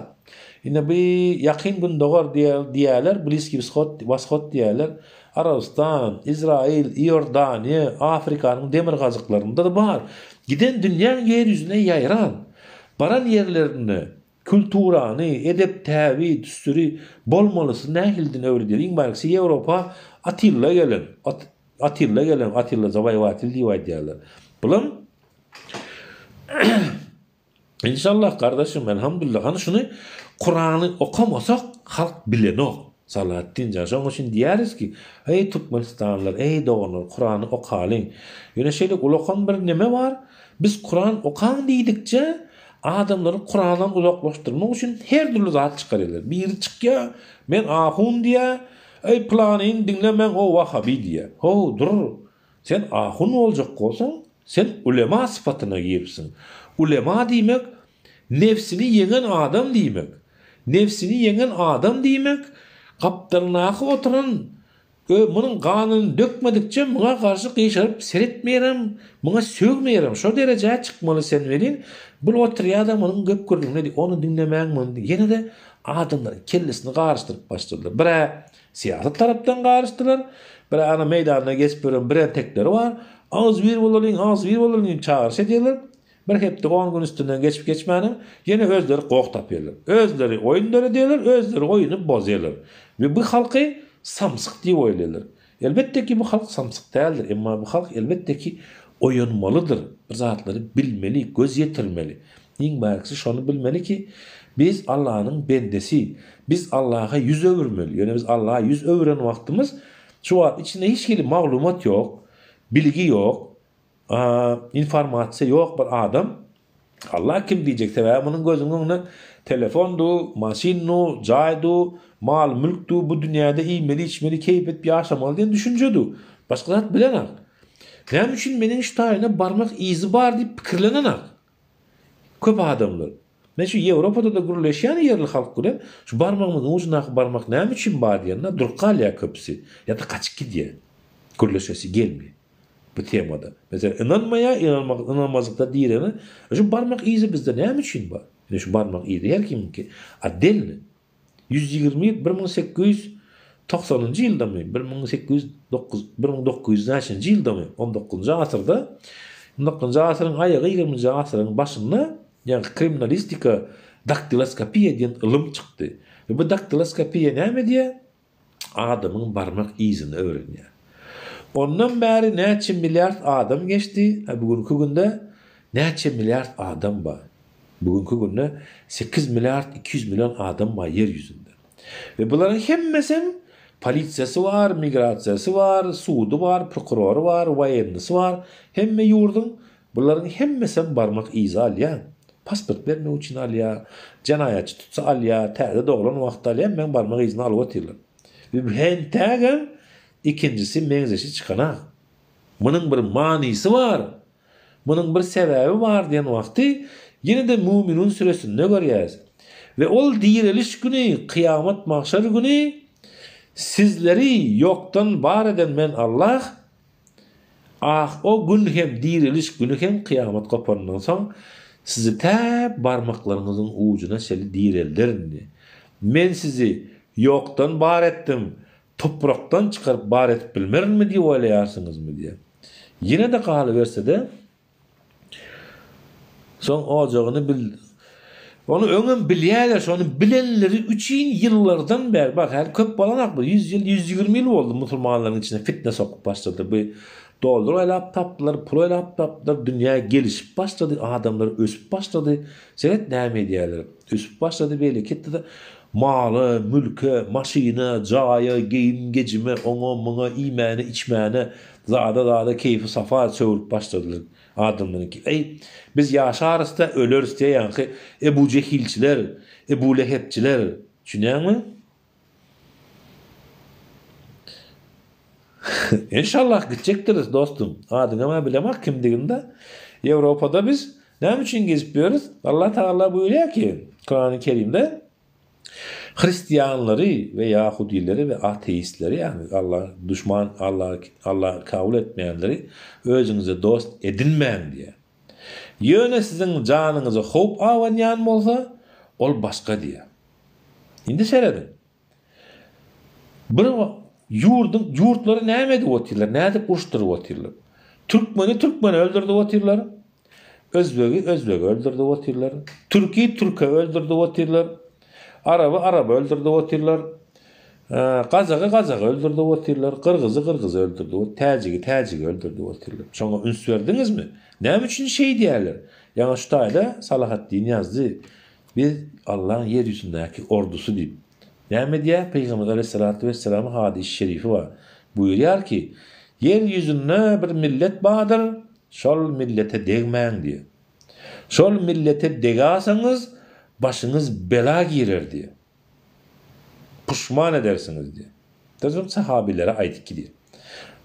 Ine bi Ýakyn Gündogar diýýärler, Bliskiý Wshod, Washod diýýärler. Arabystan, Izrail, Iordaniýa, Afrikanyň demirgazyklarynda-da bar. Giden dünýäň ýer ýüzüne ýaýran. Baran ýerlerinde kulturany, edep-täbi, düstüri bolmalysy nähilidigini öwredýär. Iň bärkisi Ýewropa Atilla gelen, Atilla gelen, Atilla Zawaýwatil diýip aýdýarlar. Bulam Inşallah gardaşym elhamdülillah hany şuny Kurany okamasak halk bilenok Salahatdin jan şoň üçin diýäris ki eý Türkmenistanlylar eý doganlar Kurany okalyň ýöne şeýle ulakan bir neme bar biz Kuran okaň diýdikçe adamlary Kurandan uzaklaşdyrmak üçin her dürli zat çykarýarlar biri çykýa men ahun diýä eý pylanyny diňlemäň o wahabi diýä how dur Sen ahun boljak bolsaň, sen ulema sypatyna giripsiň. Ulema diýmek, nebsini ýeňen adam diýmek. Nebsini ýeňen adam diýmek, gapdalyndaky oturan ö munuň ganyny dökmedikçe muňa garşy gyşaryp seretmeýärem, muňa sögmeýärem. Şo derejä çykmaly sen welin, bul oturýa-da munuň gep-gürrüňini edip, ony diňlemäň, muny ýene-de adamlaryň kellesini garyşdyryp başladylar. Bir-ä Syýasy tarapdan garyşdylar. Bir ana meýdanda geçip ýören birentekleri bar. Agzybir bolalyň, agzybir bolalyň diýip çagyryş edýärler. Bir hepde, on gün üstünden geçip geçmänem, ýene özleri goh tapýarlar. Özleri oýun döredýärler, özleri oýuny bozýarlar. We bu halky samsyk diýip oýlaýarlar. Elbetde ki, bu halk samsyk däldir, emma bu halk elbetde ki oýanmalydyr, bir zatlary bilmeli, göz ýetirmeli. Iň bärkisi şony bilmeli ki, biz Allanyň bendesi, biz Allaha ýüz öwürmeli. Ýöne biz Allaha ýüz öwüren wagtymyz şu wagt içinde hiç hili maglumat ýok, bilgi ýok, informasiýa ýok bir adam Allah kim diýjek, sebäbi munuň gözüniň öňünde telefon du, maşyn du, jaý du, mal-mülk du, bu dünýäde iýmeli-içmeli, keýp edip ýaşamaly diýen düşünje du. Başga zat bilenak. Näme üçin meniň şu taýyna barmak yzy bar diýip pikirlenenak. Köp adamlar. Men şu Ýewropada-da gürleşýän ýerli halk bilen, şu barmagymyzyň ujundaky barmak näme üçin bar diýende durup galýar köpüsi. Ýa-da gaçyp gidýär. Gürleşesi gelmeýär. Bu temada. Meselem, ynanmaýar, ynanmak, ynanmazlykda direne, şu barmak yzy bizde näme üçin bar? Ine şu barmak yzy her kimiňki otdelny. 120 1890-njy ýyldamy, 1809, 1900 näçenji ýyldamy, on dokuzynjy asyrda, on dokuzynjy asyryň aýagy, ýigriminji asyryň başynda, ýagny kriminalistika, daktiloskopiýa diýen ylym çykdy. We bu daktiloskopiýa näme diýýär? Adamyň barmak yzyny öwrenýär. Ondan bäri näçe milliard adam geçdi, a bu günki günde näçe milliard adam bar? Bu günki günde sekiz milliard 200 million adam bar ýer ýüzünde. We bularyň hemmesem polisiýasy bar, migrasiýasy bar, sudy bar, prokurory bar, woýennysy bar. Hemme ýurduň bularyň hemmesem barmak yzy alýar. Pasport bermek üçin alýar, jenaýatçy tutsa alýar, täze doglan wagtda alýar, hemmäň barmak yzyny alyp otyrlar. We hentägem ikinjisi meňzeşi çykanak. Munuň bir manysy bar. Munuň bir sebäbi bar diýen wagty ýene-de Müminun süresinde görýäris. We ol direliş güni, kyýamat magşar güni sizleri ýokdan bar eden men Allah, ah o gün hem direliş güni hem kyýamat gopanyndan soň sizi tä barmaklaryňyzyň ujuna çenli direlderin diýýär. Men sizi ýokdan bar etdim, Toprakdan çykaryp bar edip bilmerinmi diýip oýlaýarsyňyzmy diýýär. Ýene-de galyberse-de, soň ojagyny bil Ony öňem bilýärler, şony bilenleri üçin ýyllardan bäri, bak häli köp bolanok bu, ýüz ýyl, 120 ýyl boldy musulmanlaryň içine fitne sokup başlady. Bu dollar oýlap tapdylar, pul oýlap tapdylar, dünýä gelişip başlady, adamlar ösüp başlady. Seret näme edýärler. Ösüp başlady beýleki etdi-de, mala, mülke, maşyna, jaýa, geýim-gejime, oňa-muňa, iýmäne, içmäne, zada-zada keýpi-sapa çöwrüp başladylar. Adamlaryňky, Eý, biz ýaşarys-da, öleris diýýär ýaňky Ebu Jehilçiler, Ebu Lehepçiler. Düşünýäňmi? Enşallah gitjekdiris dostum. Adyňam-a bilemok kimdigini-de. Ýewropada biz näme üçin gezip ýörüs? Allah Tagala buýurýar ki, Kurany Kerimde hristianlary we ýahudileri we ateistleri, ýagny Allah duşman, Allah Allah kabul etmeýänleri özüňize dost edinmäň diýýär. Ýöne siziň janyňyza howp abanýan bolsa, ol başga diýýär. Indi serediň. Bir ýurduň ýurtlary näme edip otyrlar? Nädip uruşdyryp otyrlar? Türkmeni türkmene öldürdip otyrlar. Özbegi özbege öldürdip otyrlar. Türki türke öldürdip otyrlar. Araby araba öldürdip otyrlar. Gazagy gazagy öldürdip otyrlar. Gyrgyzy gyrgyzy öldürdip, täjigi täjigi öldürdip otyrlar. Şoňa üns berdiňizmi? Näme üçin şeýdýärler? Ýaňy şu taýda Salahatdin ýazdy. Biz Allaň ýer ýüzündäki ordusy diýip. Näme diýýär? Pygamberimiz aleýhissalatu wessalamyň hadysy şerifi bar. Buýurýar ki, Ýer ýüzünde bir millet bardyr, şol millete degmäň diýýär. Şol millete degasaňyz, başyňyz bela girer diýýär. Puşman edersiňiz diýýär. Dözüm sahabilere aýdyp gidýär.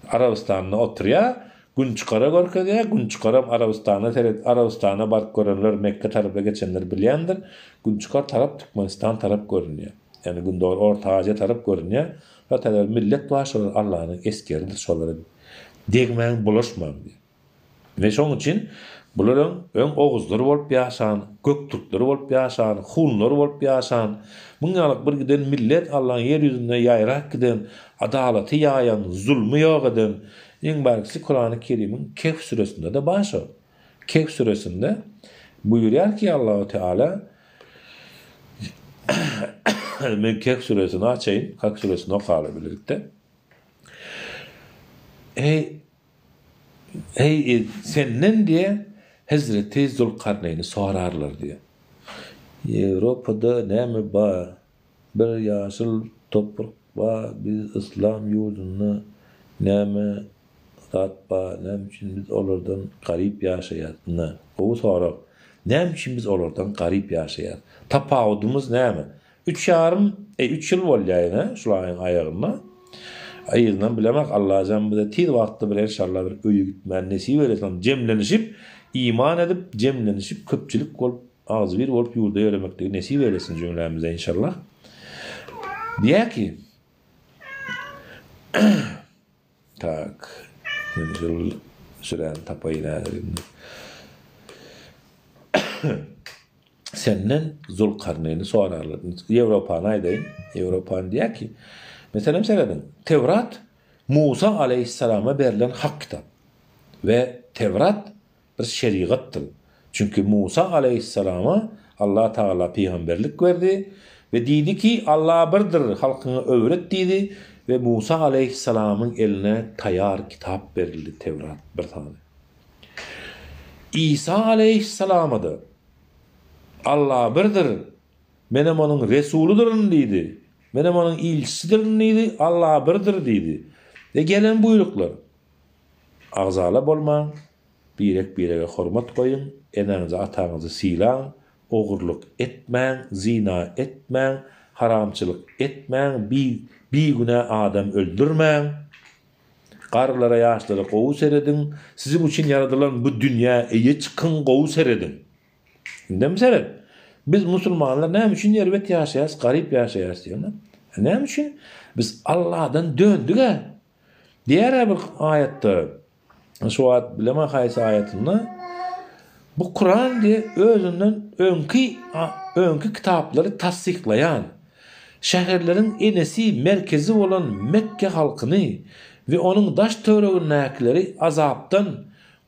Arabystanda oturýar, gün çykara görkezýär, gün çykaram Arabystana seret, Arabystana baryp görenler, Mekge tarapa geçenler bilýändir, gün çykar tarap Türkmenistan tarap görünýär. Ýagny gündogar Orta Aziýa tarap görünýär. Şo taýda bir millet bar, şolar Allanyň esgeridir, şolara degmäň, bulaşmaň diýýär. We şoň üçin bular öň, öň oguzlar bolup ýaşan, göktürkler bolup ýaşan, hunlar bolup ýaşan, muň ýalyk bir giden millet Allaň ýer ýüzünde ýaýrap giden, adalaty ýaýan, zulmy ýok eden, iň bärkisi Kurany Kerimiň Kehf süresinde-de bar şo. Kehf süresinde buýurýar ki Allahu Teala men Kehf süresini açaýyn, Kehf süresini okaly birlikde. Eý Eý, senden diýe, hezreti Zülkarneýni sorarlar diýe. Ýewropada näme bar? Bir ýaşyl toprak bar, biz yslam ýurdunda näme zat bar, näme üçin biz olardan garyp ýaşaýas? Ynha, gowy sorag. Näme üçin biz olardan garyp ýaşaýas? Tapawudymyz näme? Üç ýarym, eý, üç ýyl bolýar ine, şul aýyň aýagynda. Yzynam bilemok, Allajan bize tiz wagtda bir enşalla bir öýe gitmäni nesip eylesin. Jemlenişip, iman edip, jemlenişip, köpçülik bolup, agzybir bolup ýurda ýöremekligi nesip eylesin jümlämize enşalla. Diýýär ki, Tak, men şol süräni tapaýyn häzir indi. Senden Zulkarneýni sorarlar. Ýewropany aýdaýyn. Ýewropany diýýär ki, meselem serediň, Tewrat Musa aleýhissalama berlen hak kitap. We Tewrat bir şerigatdyr. Çünki Musa aleýhissalama Allah Tagala pygamberlik berdi we diýdi ki, Allah birdir, halkyňa öwret diýdi. We Musa aleýhissalamyň eline taýar kitap berildi, Tewrat, bir sany. Isa aleýhissalama-da, Alla birdir, menem onuň resulydyryn diýdi. Menem onuň ilçisidirin diýdi, Alla birdir diýdi. We gelen buýruklar, Agzala bolmaň, birek-birege hormat goýuň, eneňizi, ataňyzy sylaň, ogurlyk etmäň, zyna etmäň, haramçylyk etmäň, bigünä adam öldürmäň, garrylara, ýaşlara gowy serediň, siziň üçin ýaradylan bu dünýä eýe çykyň, gowy serediň. Indem seret. Biz musulmanlar näme üçin erbet ýaşaýarys, garyp ýaşaýarys diýýän. Näme üçin? Biz Allahdan döndük-ä. Diýer-ä bir aýatda, şu wagt bilemok haýsy aýatynda, bu Kuran diýe özünden öňki öňki kitaplary tassyklaýan, şäherleriň enesi, merkezi bolan Mekge halkyny we onuň daş-töweregindäkileri azapdan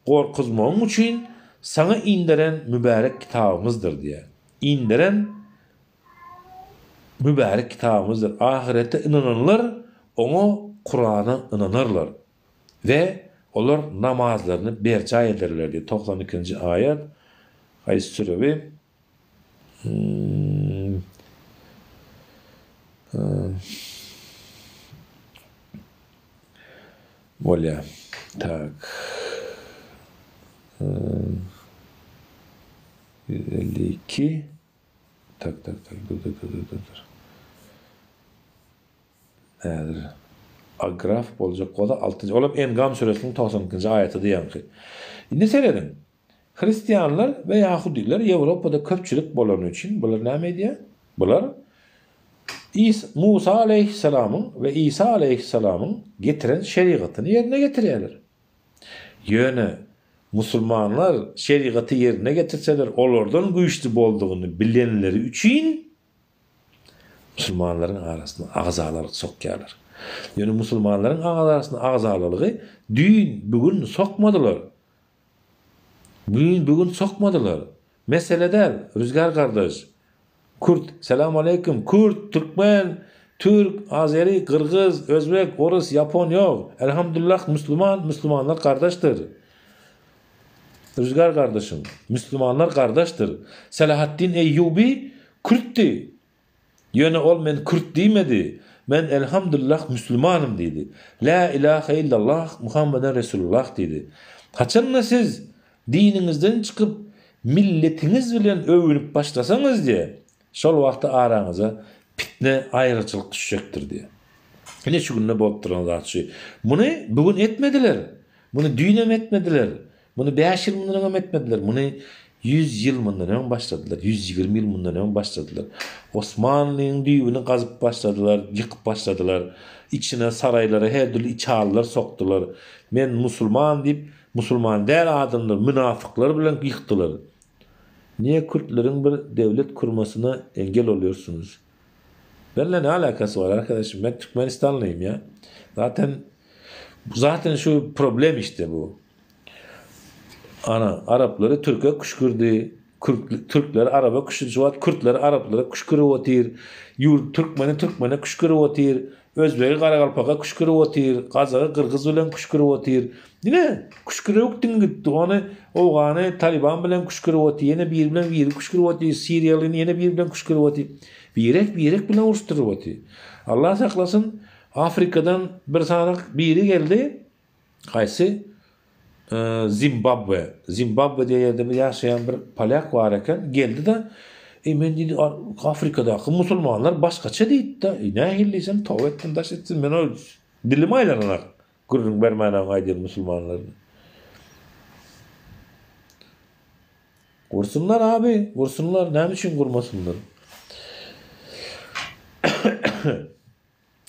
gorkuzmagyň üçin saňa inderen mübärek kitabymyzdyr diýýär. Inderen mübärek kitabymyzdyr. Ahyrete ynananlar oňa, Kurana ynanarlar we olar namazlaryny berjaý ederler diýýär. 92-nji aýat, haýsy süre bi? Bolýar. Tak. 152. Tak, tak, tak. Dur, dur, dur, dur, dur. Häzir Agraf boljak bolsa 6-njy. Olam Engam süresiniň 92-nji aýaty diýenki. Indi serediň. Hristianlar we ýahudylar Ýewropada köpçülik bolany üçin bular näme edýär? Bular Is Musa aleýhissalamyň we Isa aleýhissalamyň getiren şerigatyny ýerine getirýärler. Ýöne musulmanlar şerigaty ýerine getirseler olardan güýçli boldugyny bilenleri üçin musulmanlaryň arasyna agzalalyk sokýarlar. Ýöne musulmanlaryň arasyna agzalalygy düýn, bu gün sokmadylar. Gün bu gün sokmadylar. Mesele däl, Rüzgar gardaş. Kürt, selam aleýkum. Kürt, türkmen, türk, azeri, gyrgyz, özbek, orus, ýapon ýok. Elhamdullah musliman, muslimanlar gardaşdyr. Rüzgar gardaşym, muslimanlar gardaşdyr. Selahatdin Eýýubi kürtdi. Ýöne ol men kürt diýmedi. Men elhamdullah müslümanym diýdi. Lä ilahe illallah Muhammeden Resulullah diýdi. Haçanda siz diniňizden çykyp milletiňiz bilen öwünip başlasaňyz diýe, şol wagtda araňyza pitne aýraçylyk düşjekdir diýe. Ine şu günde bolup duran zat şu. Muny bu gün etmediler. Muny düýnem etmediler. Muny bäş ýyl mundan öňem etmediler. Muny ýüz ýyl mundan öň başladylar. 120 ýyl mundan öň başladylar. Osmanlynyň düýbüni gazyp başladylar, ýykyp başladylar. Içine saraýlara her dürli içalylar sokdular. Men musulman diýip, musulman däl adamlar, münafyklar bilen ýykdylar. Niye kürtleriň bir döwlet kurmasyna engel bolýarsyňyz? Benle ne alakasy bar arkadaşım? Men Türkmenistanlıyım ya. Zaten zaten şu problem işte bu. Ana araplary türke küşkürdi. Kürk, türkleri araba küşürdi. Şu wagt kürtleri araplara küşkürip otyr. Ýurt türkmeni türkmene küşkürip otyr. Özbegi garagalpaka küşkürip otyr. Gazagy gyrgyz bilen küşkürip otyr. Ine küşkürewük diňi gitdi. Ony owgany Taliban bilen küşkürip otyr. Ýene biri bilen biri küşkürip otyr. Siriýalyny ýene biri bilen küşkürip otyr. Birek birek bilen uruşdyryp otyr. Allah saklasyn Afrikadan bir sany biri geldi. Haýsy? Zimbabwe. Zimbabwe diýen ýerde bir ýaşaýan bir polýak bar eken. Geldi-de, Eý, men diýdi, Afrikadaky musulmanlar başgaça diýdi-de. Eý, nähili diýsem, toba etsin, daş etsin, men o dilim aýlananak gürrüň bermäne aýdýan musulmanlaryny. Gursunlar abi, gursunlar, näme üçin gurmasynlar?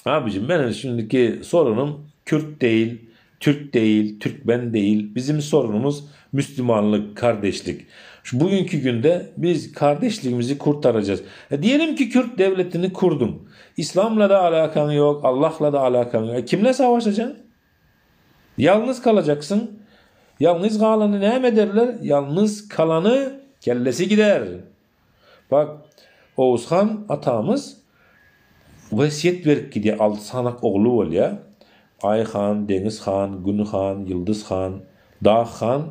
Abicim benim şimdiki sorunum Kürt değil, Türk değil, Türkmen değil. Bizim sorunumuz Müslümanlık, kardeşlik. Şu bugünkü günde biz kardeşliğimizi kurtaracağız. E diyelim ki Kürt devletini kurdun. İslam'la da alakan yok, Allah'la da alakan yok. E kimle savaşacaksın? Yalnız kalacaksın. Yalnız kalanı ne ederler? Yalnız kalanı kellesi gider. Bak Oğuzhan atamız. wesýet berip gidýär, alty sanak ogly bolýar. Aý han, Deňiz han, Gün han, Ýyldyz han, Dag han,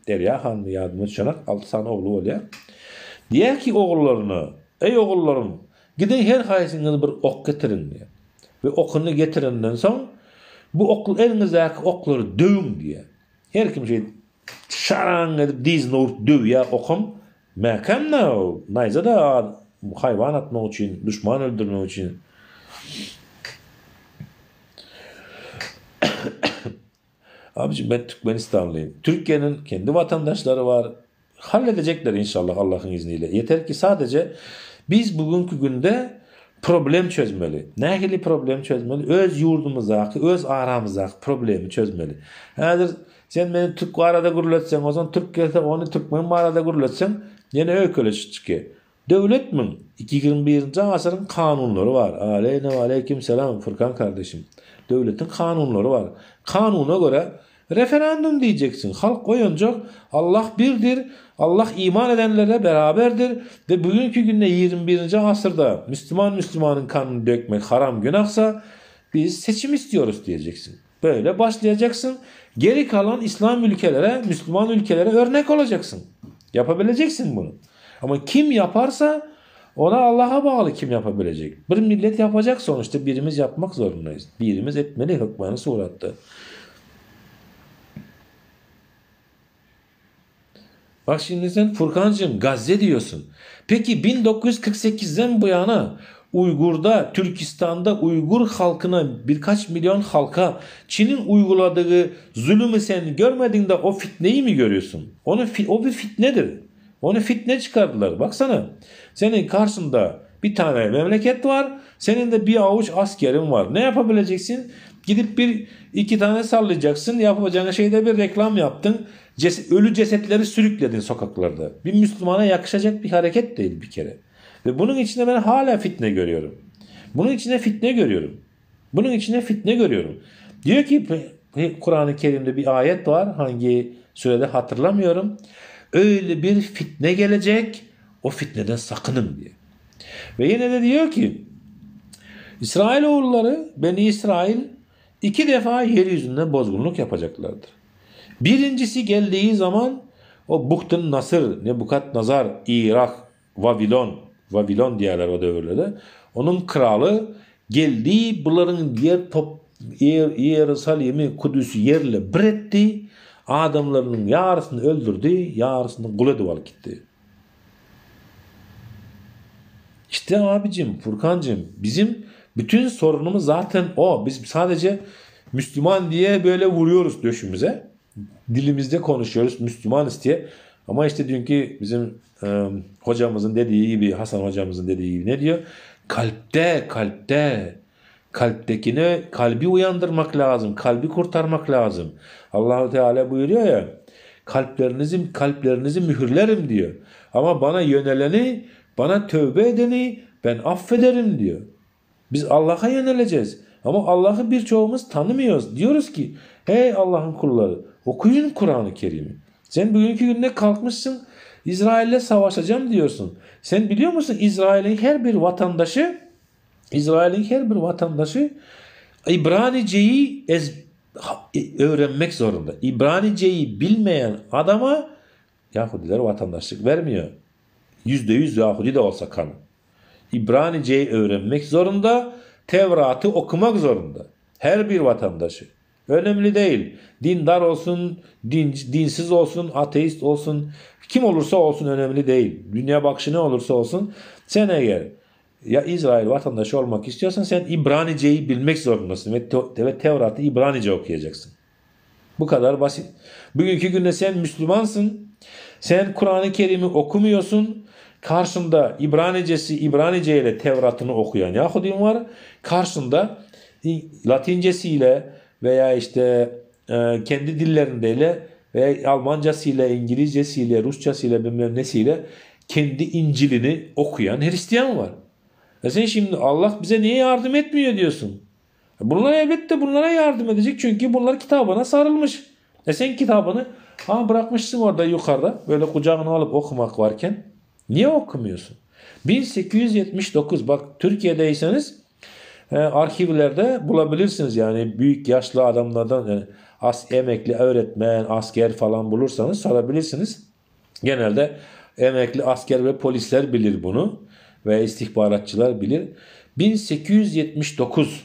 Derýa hanmy ýadyma düşenak, alty sany ogly bolýar. Diýýär ki ogullaryna, Eý ogullarym, gidiň her haýsyňyz bir ok getiriň diýýär. We okuny getirenden soň, bu ok eliňizdäki oklary döwüň diýýär. Her kim şeýdip şaraň edip dyzyna urup döwýär okam. Mäkäm-dä o, naýza-da az, haýwan atmak üçin, duşman öldürmek üçin. Abicim ben Türkmenistanlıyım. Türkiye'nin kendi vatandaşları var. Halledecekler inşallah Allah'ın izniyle. Yeter ki sadece biz bugünkü günde problem çözmeli. Nähili problem çözmeli? Öz ýurdumyzdaky, öz aramyzdaky problemi çözmeli. Häzir sen meni türk barada gürletseň, ozan türk gelse ony türkmen barada gürletseň, ýene öýkeleşik çykýar. Döwlet müň, 21-nji asyryň kanunlary bar. Aleýna we aleýkim selam Furkan kardeşim. Döwletiň kanunlary bar. Kanuna görä referendum diýjeksiň. Halk oýanjak, Allah birdir, Allah iman edenlerle beraberdir we bugünki günde 21-nji asyrda müslüman müslümanyň kanyny dökmek haram günahsa biz seçim istiyoruz diýjeksiň. Böyle başlaýajaksyň. Geri kalan islam ülkelere, müslüman ülkelere örnek olajaksyň. Yapabileceksin bunu. Ama kim yaparsa ona Allah'a bağlı kim yapabilecek. Bir millet yapacak sonuçta birimiz yapmak zorundayız. Birimiz etmeli hökmany suratda. Bak şimdi sen Furkancığım Gazze diyorsun. Peki 1948'den bu yana Uygur'da, Türkistan'da Uygur halkına birkaç milyon halka Çin'in uyguladığı zulümü sen görmedin de o fitneyi mi görüyorsun? Onu, o bir fitnedir. Onu fitne çıkardılar. Baksana senin karşında bir tane memleket var. Senin de bir avuç askerin var. Ne yapabileceksin? Gidip bir iki tane sallayacaksın. Yapacağın şeyde bir reklam yaptın. Ces ölü cesetleri sürükledin sokaklarda. Bir Müslümana yakışacak bir hareket değil bir kere. Ve bunun içinde ben hala fitne görüyorum. Bunun içinde fitne görüyorum. Bunun içinde fitne görüyorum. Diyor ki Kur'an-ı Kerim'de bir ayet var. Hangi sürede hatırlamıyorum. Öyle bir fitne gelecek. O fitneden sakının diye. Ve yine de diyor ki İsrailoğulları Beni İsrail iki defa yeryüzünde bozgunluk yapacaklardır. Birincisi geldiği zaman o Buhtun Nasır, Nebukadnezar, Irak, Vavilon, Vavilon diýerler o döwürlerde. Onuň kraly geldi, bularyň ýer top Iýerusalimi, Kudüsi ýerle bir etdi, adamlarynyň ýarysyny öldürdi, ýarysyny gul edip alyp gitdi. İşte abicim, Furkancım, bizim bütün sorunumuz zaten o. Biz sadece Müslüman diye böyle vuruyoruz döşümüze. Dilimizde konuşuyoruz Müslümanız diye. Ama işte dünkü bizim e, hocamızın dediği gibi, Hasan hocamızın dediği gibi ne diyor? Kalpte, kalpte, kalptekini, kalbi uyandırmak lazım, kalbi kurtarmak lazım. Allahu Teala buyuruyor ya, kalplerinizi, kalplerinizi mühürlerim diyor. Ama bana yöneleni, bana tövbe edeni ben affederim diyor. Biz Allah'a yöneleceğiz. Ama Allah'ı birçoğumuz tanımıyoruz. Diyoruz ki hey Allah'ın kulları okuyun Kur'an-ı Kerim'i. Sen bugünkü günde kalkmışsın İsrail'le savaşacağım diyorsun. Sen biliyor musun İsrail'in her bir vatandaşı İsrail'in her bir vatandaşı İbranice'yi ez, öğrenmek zorunda. İbranice'yi bilmeyen adama Yahudiler vatandaşlık vermiyor. %100 Yahudi de olsa kanı. İbranice'yi öğrenmek zorunda, Tevrat'ı okumak zorunda. Her bir vatandaşı. Önemli değil. Dindar olsun, din, dinsiz olsun, ateist olsun, kim olursa olsun önemli değil. Dünya bakışı ne olursa olsun. Sen eğer ya İsrail vatandaşı olmak istiyorsan sen İbranice'yi bilmek zorundasın ve, te ve Tevrat'ı İbranice okuyacaksın. Bu kadar basit. Bugünkü günde sen Müslümansın. Sen Kur'an-ı Kerim'i okumuyorsun. Karşında İbranicesi İbranice ile Tevrat'ını okuyan Yahudin var. Karşında Latincesiyle veya işte e, kendi dillerindeyle veya Almancasıyla, İngilizcesiyle, Rusçasıyla bilmem nesiyle kendi İncil'ini okuyan Hristiyan var. E sen şimdi Allah bize niye yardım etmiyor diyorsun. Bunlar elbette bunlara yardım edecek çünkü bunlar kitabına sarılmış. E sen kitabını ha bırakmışsın orada yukarıda böyle kucağına alıp okumak varken niye okumuyorsun? 1879 bak Türkiye'deyseniz e, arşivlerde bulabilirsiniz yani büyük yaşlı adamlardan yani as emekli öğretmen, asker falan bulursanız sorabilirsiniz. Genelde emekli asker ve polisler bilir bunu ve istihbaratçılar bilir. 1879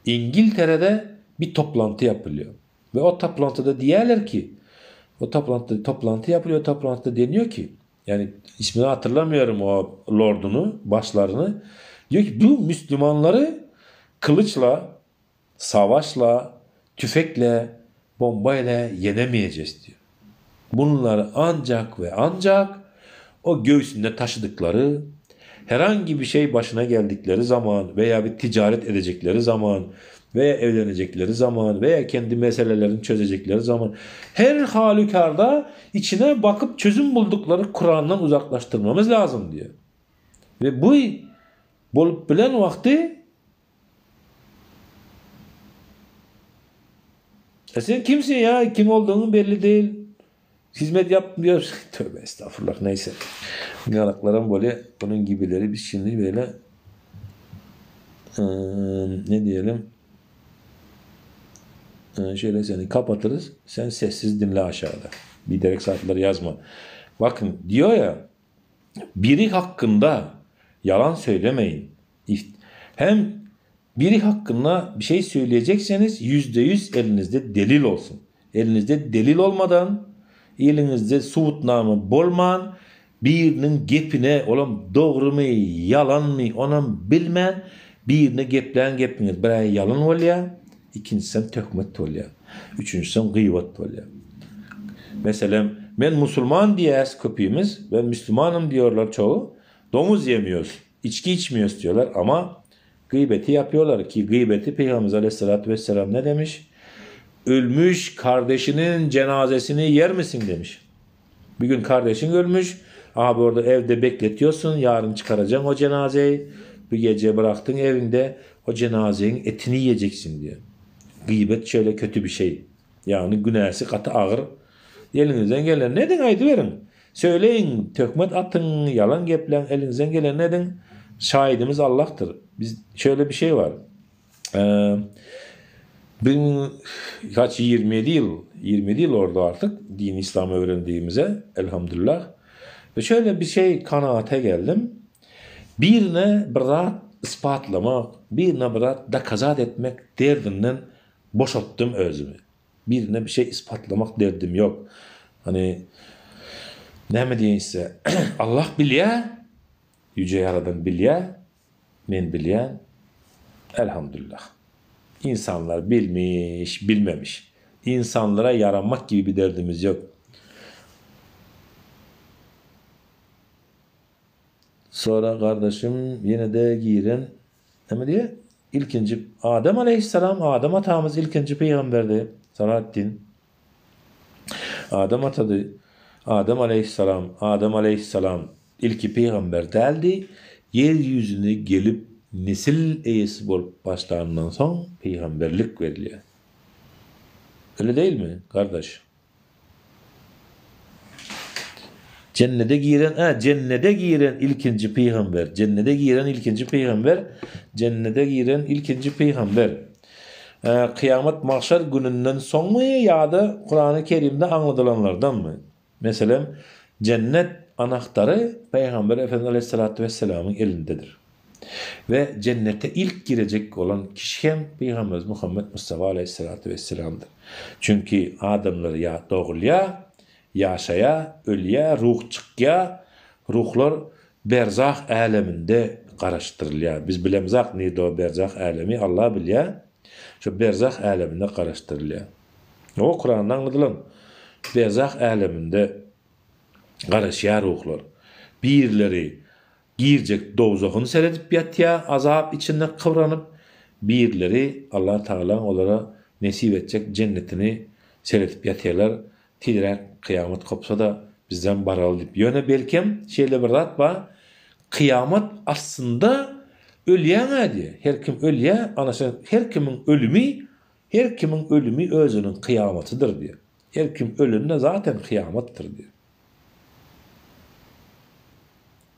İngiltere'de bir toplantı yapılıyor. Ve o toplantıda diyorlar ki o toplantıda toplantı yapılıyor. Toplantıda deniyor ki yani ismini hatırlamıyorum o lordunu, başlarını. Diyor ki bu Müslümanları kılıçla, savaşla, tüfekle, bombayla yenemeyeceğiz diyor. Bunları ancak ve ancak o göğsünde taşıdıkları herhangi bir şey başına geldikleri zaman veya bir ticaret edecekleri zaman veya evlenecekleri zaman veya kendi meselelerini çözecekleri zaman her halükarda içine bakıp çözüm buldukları Kur'an'dan uzaklaştırmamız lazım diyor. Ve bu bolup bilen vakti E sen kimsin ya? Kim olduğun belli değil. Hizmet yapmıyor. Tövbe estağfurullah neyse. Yanaklarım böyle bunun gibileri biz şimdi böyle ee, ne diyelim ee, şöyle seni kapatırız. Sen sessiz dinle aşağıda. Bir derek saatleri yazma. Bakın diyor ya biri hakkında yalan söylemeyin. Hem biri hakkında bir şey söyleyecekseniz %100 elinizde delil olsun. Elinizde delil olmadan, elinizde subutname bolman, biriniň gepine olam dogrymy, ýalanmy onam bilmän birine geplän gepiňiz bir-ä ýalan bolýar, ikinjisem töhmet bolýar, üçünjisem gyýbat bolýar. Meselem, men musulman diýýäs köpimiz, ben müslümanım diyorlar çoğu, doňuz ýemiýos, içki içmiýos diyorlar ama gıybeti yapıyorlar ki gıybeti Peygamberimiz aleyhissalatu vesselam ne demiş? Ölmüş kardeşinin cenazesini yer misin demiş. Bir gün kardeşin ölmüş. Abi orada evde bekletiyorsun. Yarın çıkaracaksın o cenazeyi. Bir gece bıraktın evinde o cenazenin etini yiyeceksin diyor. Gıybet şöyle kötü bir şey. Yani günahı katı ağır. Elinizden gelen ne edin aýdyberin. Söyleyin, töhmet atın, yalan geplen, elinizden gelen ne edin? Şahidimiz Allah'tır. Biz şöyle bir şey var. Ee, bin, kaç 27 yıl 27 yıl oldu artık din İslam'ı öğrendiğimize elhamdülillah. Ve şöyle bir şey kanaate geldim. Birine bir zat ispatlamak, birine bir zat dokazat etmek derdinden boşalttım özümi. Birine bir şey ispatlamak derdim yok. Hani näme diýeýin size, Allah bilýär, Yüce Yaradan bilýär, men bilýän, elhamdülillah. İnsanlar bilmiş, bilmemiş. İnsanlara yaranmak gibi bir derdimiz yok. Sonra gardaşym ýene-de giren näme diýýär? Ilkinji Adam aleýhissalam, Adam atamyz ilkinji pygamberdi. Salahaddin. Adam atady. Adam aleýhissalam, Adam aleýhissalam ilki pygamber däldi. Ýer ýüzüne gelip nesil eýesi bolup başlandan soň pygamberlik berilýär. Öyle dälmi, gardaş? Jennede giren, ha, jennede giren ilkinji pygamber, jennede giren ilkinji pygamber, jennede giren ilkinji pygamber. Ee, kıyamet mahşer gününden soňmy ýa-da Kurany Kerimde aňladylanlardanmy? Meselem, jennet anahtary Pygamber Efendimiz Aleyhissalatu vesselamyň elindedir. We jennete ilk girejek bolan kişi hem Pygamberimiz Muhammet Mustafa Aleyhissalatu vesselamdyr. Çünki adamlar ýa dogulýar, ýaşaýar, ölýär, ruh çykýar, ruhlar berzah äleminde garaşdyrylýar. Biz bilemzak nirde o berzah älemi, Allah bilýär. Şo berzah äleminde garaşdyrylýar. O Kuranda aňladylan berzah äleminde garaşýar ruhlar. Birleri Girjek dowzahyny seredip ýatýar azap içinde kybranyp, birleri Allah Tagalaň olara nesip etjek jennetini seredip ýatyrlar, tizräk kyýamat gopsa-da bizem baraly diýip. Ýöne belkem şeýle bir zat bar, kyýamat aslynda ölýäň-ä diýýär, her kim ölýär, ana şo her kimiň ölümi, her kimiň ölümi özüniň kyýamatydyr diýýär. Her kim ölende zaten kyýamatdyr diýýär.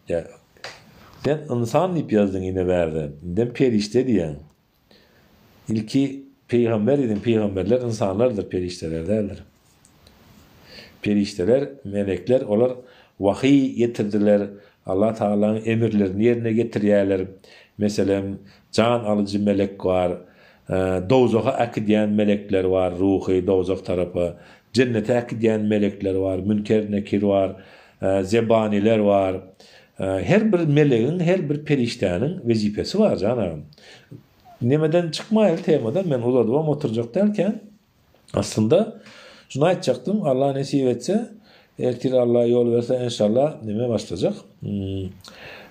Ýa. Sen ynsan diýip ýazdyň ine bärde. Indem perişde diýýäň. Ilki pygamber diýdiň, pygamberler ynsanlardyr, perişdeler däldir. Perişdeler, melekler olar wahyý getirdiler, Allah Tagalaň emirlerini ýerine getirýärler. Meselem, jan alyjy melek bar, dowzaha äkidýän melekler bar, ruhy dowzah tarapa, jennete äkidýän melekler bar, münker nekir bar, zebaniler bar. Her bir melegiň, her bir perişdäniň wezipesi bar jan agam. Nemeden çykmaýaly temadan, men uzadybam oturjak dälkäm. Aslynda şuny aýtjakdym, Allah nesip etse, ertir Allah ýol berse enşalla neme başlajak.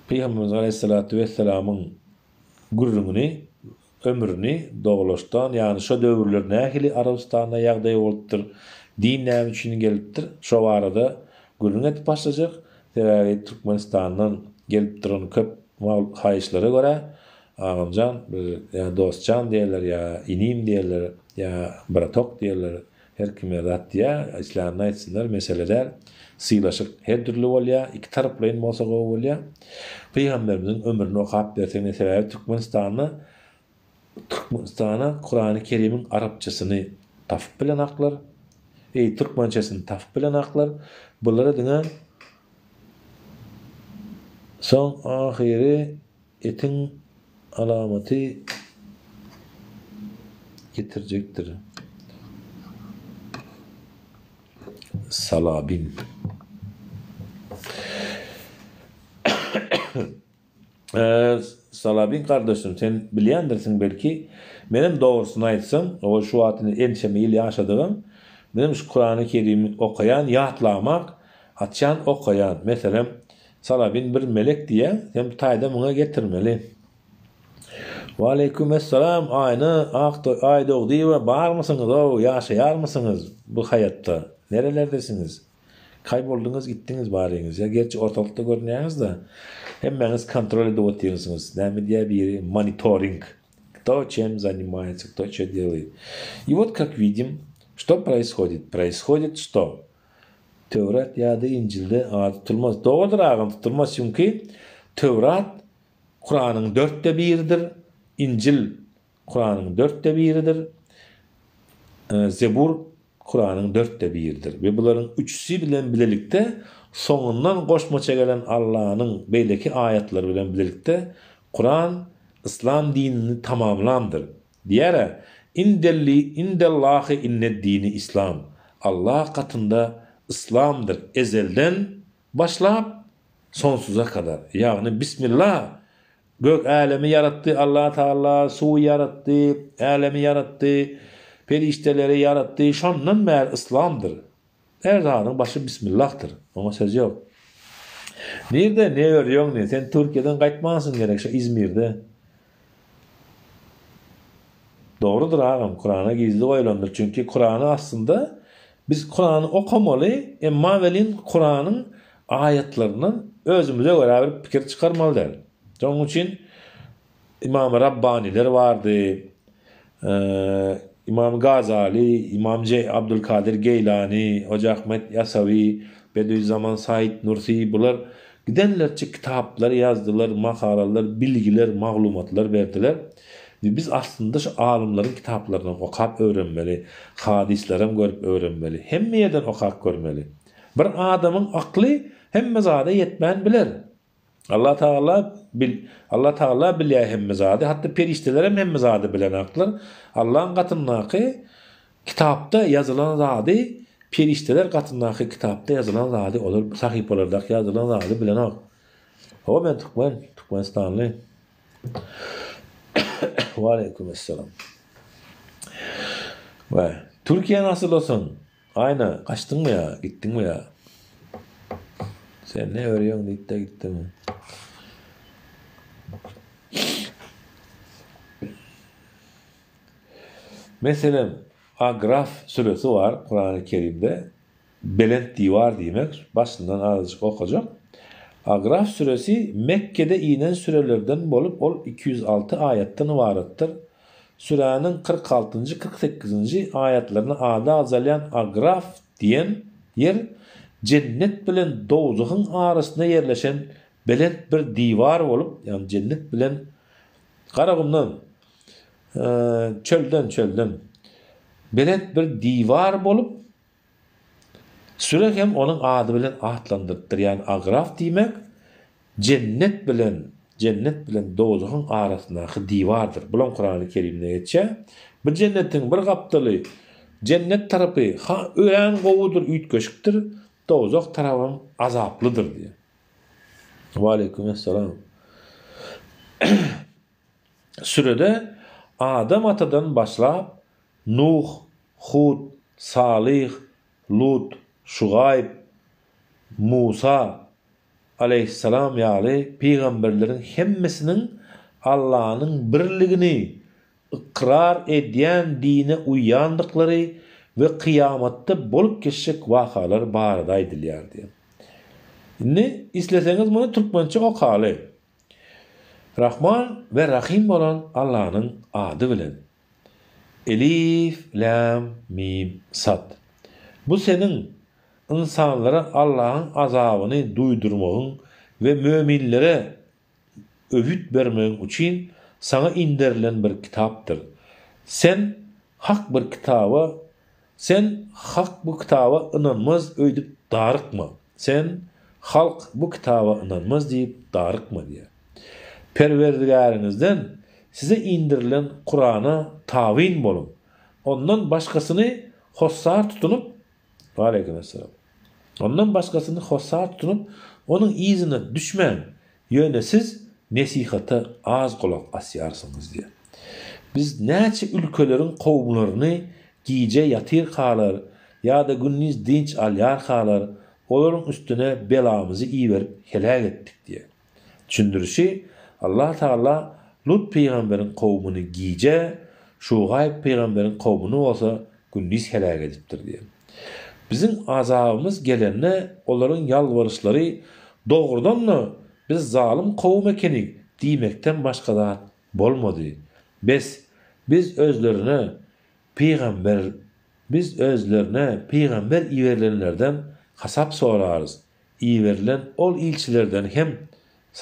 Pygamberimiz aleýhissalatu wesselamyň gürrüňini, ömrüni doguluşdan, ýagny şo döwürler nähili Arabystanda ýagdaý bolupdyr, din näme üçin gelipdir, şo barada gürrüň edip başlajak. Sebäbi Türkmenistandan gelip duran köp haýyşlara görä, Agamjan bir ýa dostjan diýerler, ýa inim diýerler, ýa bratok diýerler, her kime zat diýýär, islänini aýtsynlar, mesele däl. Sylaşyk her dürli bolýar, iki taraplaýyn bolsa gowy bolýar. Pygamberimiziň ömrüni okap berseň, sebäbi Türkmenistanda Türkmenistana Kurany Kerimiň arapçasyny tapyp bilenaklar, eý türkmençesini tapyp bilenaklar, bulara diňe soň ahyry etiň alamaty getirjekdir. Salabin. Salabin gardaşym, sen bilýändirsiň belki, menem dogrusyny aýtsam, o şu wagt indi ençeme ýyl ýaşadygym, menem şu Kurany Kerimi okaýan, ýatlamak, açýan, okaýan. Meselem, Salabin bir melek diýýäň, sen bu taýda muňa getirmeli. Waleýkim essalam Aýna Aýdogdyýewa barmysyňyz-ow, ýaşaýarmysyňyz bu haýatda? Nerelerdesiňiz? Kaýbolduňyz gitdiňiz baryňyz ýa gerçi ortalykda görünýäňiz-de hemmäňiz kontrol edip otyrsyňyz näme diýýär biri monitoring kto çem zanimaýetsa kto ço delaýt i wot kak widim çto proishodit proishodit çto Töwrat ýa-da Injilde ady tutulmaz dogrudyr agam tutulmaz çünki Töwrat Kuranyň dörtde biridir Injil Kuranyň dörtde biridir. Zebur Kuranyň dörtde biridir we bularyň üçüsi bilen bilelikde soňundan goşmaça gelen Allanyň beýleki aýatlary bilen bilelikde Kuran yslam dinini tamamlandyr. Diýär-ä, Indelli indellahi inneddini islam, Allah gatynda yslamdyr ezelden başlap sonsuza kadar, ýagny Bismillah Gök älemi ýaratdy Allah Tagala suwy ýaratdy, älemi ýaratdy, perişdeleri ýaratdy, şondan bäri yslamdyr. Her zadyň başy Bismillahdyr, oňa söz ýok. Nirde ne örýöň ne, sen Türkiýeden gaýtmansyň gerek şo Izmirde. Dogrudyr agam Kurana gizli goýulandyr çünki Kurany aslynda biz Kurany okamaly emma welin Kuranyň aýatlaryndan özümize görä bir pikir çykarmaly däl. Şonuň üçin Imam Rabbaniler bardy, Imam Gazali, Imam Abdulkadir Geýlani, Hoja Ahmet Ýasawi, Bediüzzaman Said Nursi bular gidenlerçe kitaplar ýazdylar, makalalar, bilgiler, maglumatlar berdiler. Biz aslynda şu alymlaryň kitaplaryndan okap öwrenmeli, hadyslaram görüp öwrenmeli, hemme ýerden okap görmeli. Bir adamyň akly hemme zada ýetmän biler. Allah Tagala bil Allah Tagala bilýär hemme zady, hatda perişdelerem hemme zady bilenaklar. Allaň gatyndaky kitapda ýazylan zady perişdeler gatyndaky kitapda ýazylan zady olar sahypalardaky ýazylan zady bilenok. Hawa men türkmen, türkmenistanly. Waleýkim essalam. We Türkiýe nasyl olsun? Aýna, gaçdyňmy ýa, gitdiňmi ýa? Sen ne örýäň diýip-de gitdim. Meselem, Agraf süresi bar Kurany Kerimde. Belent diwar diýmek, başyndan azajyk okajak. Agraf süresi Mekgede inen sürelerden bolup, ol 206 aýatdan ybaratdyr. Süräniň 46-njy, 48-nji aýatlarynda ady agzalýan Agraf diýen ýer jennet bilen dowzahyň arasynda ýerleşen. belent bir diwar bolup, ýagny jennet bilen Garagumdan, çölden, çölden belent bir diwar bolup, Süre hem onuň ady bilen atlandyrypdyr. Ýagny Agraf diýmek jennet bilen jennet bilen dowzahyň arasyndaky diwardyr. Bulam Kurany Kerimde geçýär. Bu jennetiň bir gapdaly jennet tarapy ha örän gowudyr, üýtgeşikdir, dowzah tarabam azaplydyr diýýär. Waleýkim essalam. Sürede Adam atadan başlap Nuh, Hud, Salyh, Lut, Şugaýb, Musa aleýhissalam ýaly pygamberleriň hemmesiniň Allanyň birligini ykrar edýän dine uýýandyklary we kyýamatda bolup geçjek wakalar barada aýdylýar diýýär. Indi isleseňiz muny türkmençe okaly. Rahman we Rahym bolan Allanyň ady bilen. Elif, Läm, Mim, Sad. Bu seniň ynsanlara Allahyň azabyny duýdurmagyň we möminlere öwüt bermegiň üçin saňa inderilen bir kitapdyr. Sen hak bir kitaba Sen halk bu kitaba ynanmaz öýdüp darykma. Sen halk bu kitaba ynanmaz diýip darykma diýýär. Perwerdigäriňizden size inderilen Kurana tabyn boluň. Ondan başgasyny hossar tutunyp, Waleýkim-essalam. Ondan başgasyny hossar tutunyp, onuň yzyna düşmäň. Ýöne siz nesihata az gulak asýarsyňyz diýýär. Biz näçe ülkeleriň kowumlaryny gije ýatyrkalar ýa-da gündiz dynç alýarkalar, olaryň üstüne belamyzy iberip heläk etdik diýýär. Düşündirişi, Allah Tagala Lut pygamberiň kowumyny gije, Şugaýp pygamberiň kowumyny bolsa gündiz heläk edipdir diýýär. Biziň azabymyz gelende olaryň ýalbaryşlary, Dogrudan-da, biz zalym kowum ekenik diýmekden başga zat bolmady. Bes, biz özlerine pygamber biz özlerine pygamber iberilenlerden hasap sorarys. Iberilen ol ilçilerden hem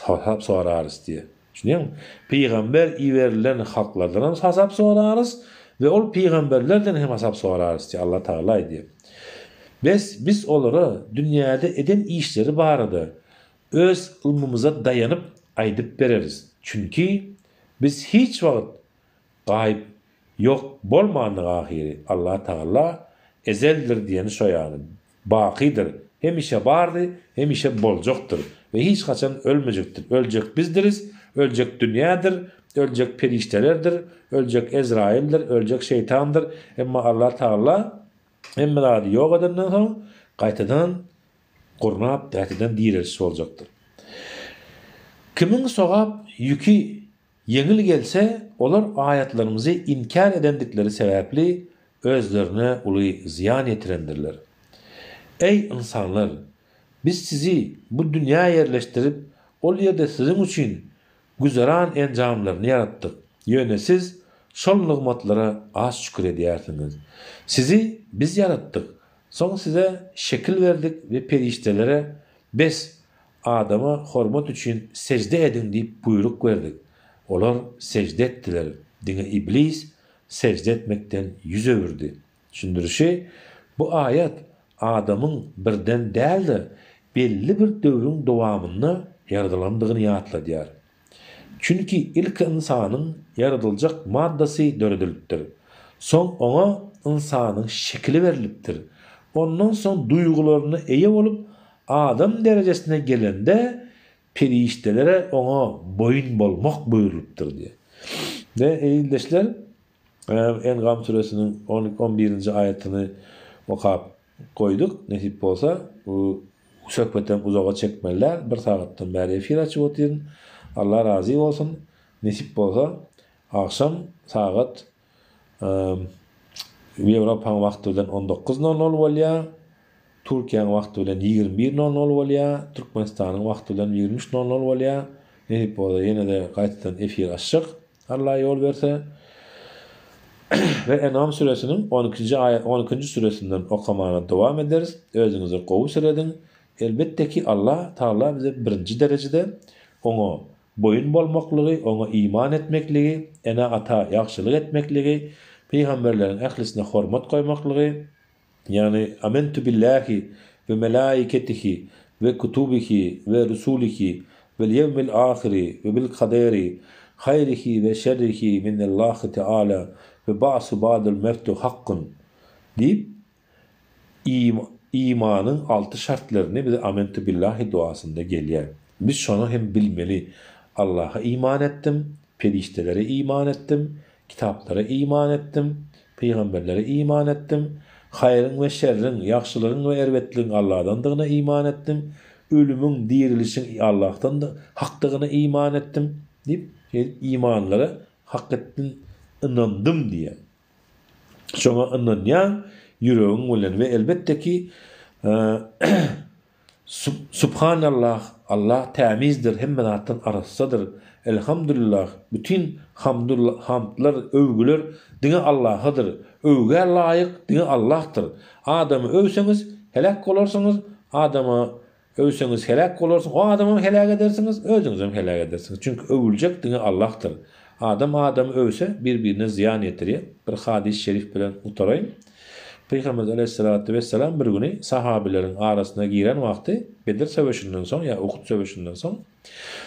hasap sorarys diýýär. Düşünýäňmi? Pygamber iberilen halklardan hem hasap sorarys we ol pygamberlerden hem hasap sorarys diýýär. Allah Tagala aýdýar. Bes, biz olara dünýäde eden işleri barada öz ylmymyza daýanyp aýdyp bereris. Çünki biz hiç wagt gaýyp, ýok, bolmandyk ahyry. Allah Tagala ezeldir diýeni şo ýaly. Bakydyr, hemişe bardy, hemişe boljakdyr we hiç haçan ölmejekdir. Öljek bizdiris, öljek dünýädir, öljek perişdelerdir, öljek Ezraýyldyr, öljek şeýtandyr. Emma Allah Tagala hemme zady ýok edenden soň, gaýtadan gurnap, gaýtadan direliş boljakdyr. Kimiň sogap ýüki Ýeňil gelse, olar aýatlarymyzy inkär edendikleri sebäpli özlerine uly zyýan ýetirendirler. Eý, ynsanlar! Biz sizi bu dünýä ýerleşdirip, ol ýerde siziň üçin güzeran enjamlaryny ýaratdyk. Ýöne siz şol nygmatlara az şükür edýärsiňiz. Sizi Biz ýaratdyk. Soň size şekil berdik we perişdelere, Bes, Adama hormat üçin sežde ediň diýip buýruk berdik. Olar sežde etdiler, diňe Iblis sežde etmekden ýüz öwürdi. Düşündirişi, Bu aýat adamyň birden däl-de, belli bir döwrüň dowamynda ýaradylandygyny ýatladýar. Çünki ilki ynsanyň ýaradyljak maddasy döredilipdir. Soň oňa ynsanyň şekili berlipdir. Ondan soň duýgularyna eýe bolup, adam derejesine gelende, perişdelere oňa boýun bolmak buýrulypdyr diýýär. We ildeşler, Engam süresiniň on on birinji aýatyny okap goýduk. Nesip bolsa, bu söhbetem uzaga çekmeli däl. Bir sagatdan bäri efir açyp otyryn. Allah razy bolsun. Nesip bolsa, agşam sagat Ýewropaň wagty bilen on dokuz nol nol bolýar. Türkiýäň wagty bilen 21 nol nol bolýar. Türkmenistanyň wagty bilen 23 nol nol bolýar. Nesip bolsa ýene-de gaýtadan efir açjak. Allah ýol berse. We En'am süresiniň on ikinji aýat on ikinji süresinden okamana dowam ederis. Özüňize gowy serediň. Elbetde ki Allah Tagala bize birinji derejede oňa boýun bolmaklygy, oňa iman etmekligi, ene-ata ýagşylyk etmekligi, pygamberleriň ählisine hormat goýmaklygy, ýagny Amentu billahi we melaiketihi we kutubihi we rusulihi wel ýewmil ahiri we bil kaderi haýrihi we şerrihi minellahi teala we ba'su ba'del mewtu hakkun diýip Imanyň alty şartlaryny bize Amentu billahi duasynda gelýär. Biz şony hem bilmeli. Allaha iman etdim, perişdelere iman etdim, kitaplara iman etdim, pygamberlere iman etdim, haýryň we şerriň, ýagşylygyň we erbetligiň Allahdandygyna iman etdim, ölümiň, dirilişiň Allahdan hakdygyna iman etdim diýip, şeýdip imanlara hakykatdan ynandym diýýär. Şoňa ynanýaň ýüregiň bilen we elbetde ki Subhanallah, Allah tämizdir, hemme zatdan arassadyr. Elhamdülillah, bütin hamdlar, öwgüler diňe Allahadyr. Öwgä laýyk diňe Allahdyr. Adamy öwseňiz, heläk bolarsyňyz, adama Öwseňiz heläk bolarsyň, o adamam heläk edersiňiz, özüňizem heläk edersiňiz. Çünki öwüljek diňe Allahdyr. Adam adamy öwse, bir-birine zyýan ýetirýär. Bir hadys şerif bilen gutaraýyn. Pygamberimiz aleýhissalatu wessalam bir güni sahabileriň arasyna giren wagty, Bedir söweşinden soň ýa Uhud söweşinden soň,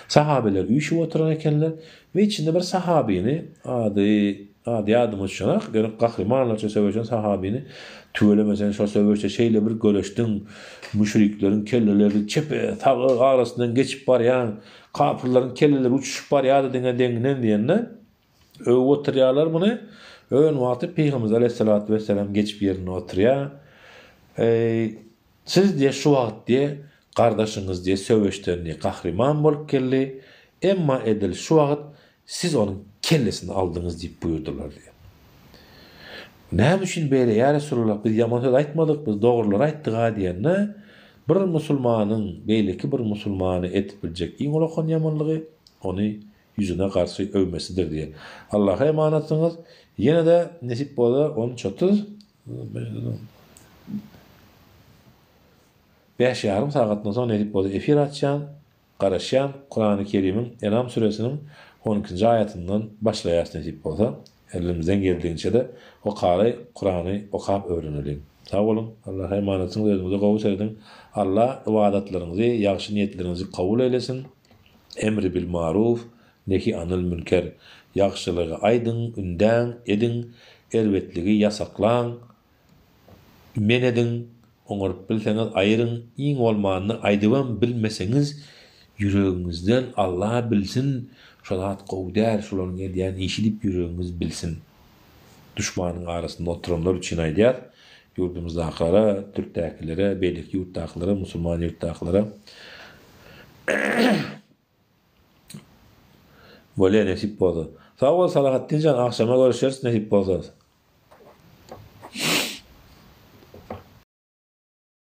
sahabeler üýşüp oturan ekenler we içinde bir sahabyny, ady Ady ýadyma düşenak, ýöne gahrymanlarça söweşen sahabyny tüweleme sen şo söweşde şeýle bir göreşdiň, müşrikleriň kelleleri çepe, saga arasyndan geçip barýaň, kapyrlaryň kelleleri uçuşyp barýardy diňe deňiňden diýende, öwüp oturýarlar muny. Öwen wagty Pygamberimiz aleýhissalatu wessalam geçip ýerinde oturýar. Eý, siz diýe şu wagt diýe gardaşyňyz diýe söweşden diýe gahryman bolup geldi, emma edil şu wagt Siz onuň kellesini aldyňyz diýip buýurdylar diýýär. Näme üçin beýle, ýa Resulallah, biz ýaman söz aýtmadyk, biz dogrulary aýtdyg-a diýende, bir musulmanyň beýleki bir musulmany edip biljek iň ulakan ýamanlygy ony ýüzüne garşy öwmesidir diýýär. Allaha emanatsyňyz, ýene-de nesip bolsa 13.30 Bäş ýarym sagatdan soň nesip bolsa efir açýan. Garaşýan Kurany Kerimiň Enam süresiniň on ikinji aýatyndan başlaýas nesip bolsa. Elimizden geldigiçede okaly Kurany okap öwreneliň. Sag boluň Allaha emanatsyňyz özüňize gowy serediň Allah ybadatlaryňyzy ýagşy niýetleriňizi kabul eýlesin Emri bil maruf nehi anil münker ýagşylygy aýdyň ündäň ediň erbetligi ýasaklaň Men ediň, oňaryp bilseňiz aýyryň, iň bolmanda aýdybam bilmeseňiz ýüregiňizden Alla bilsin şo zat gowy däl şularyň edýän işi diýip ýüregiňiz bilsin. Duşmanyň arasynda oturanlar üçin aýdýas, ýurdumyzdakylara, türkdäkilere, beýleki ýurtdakylara, musulman ýurtdakylara. Bolýa nesip bolsa. Sag bol Salahatdinjan agşama görüşeris nesip bolsa.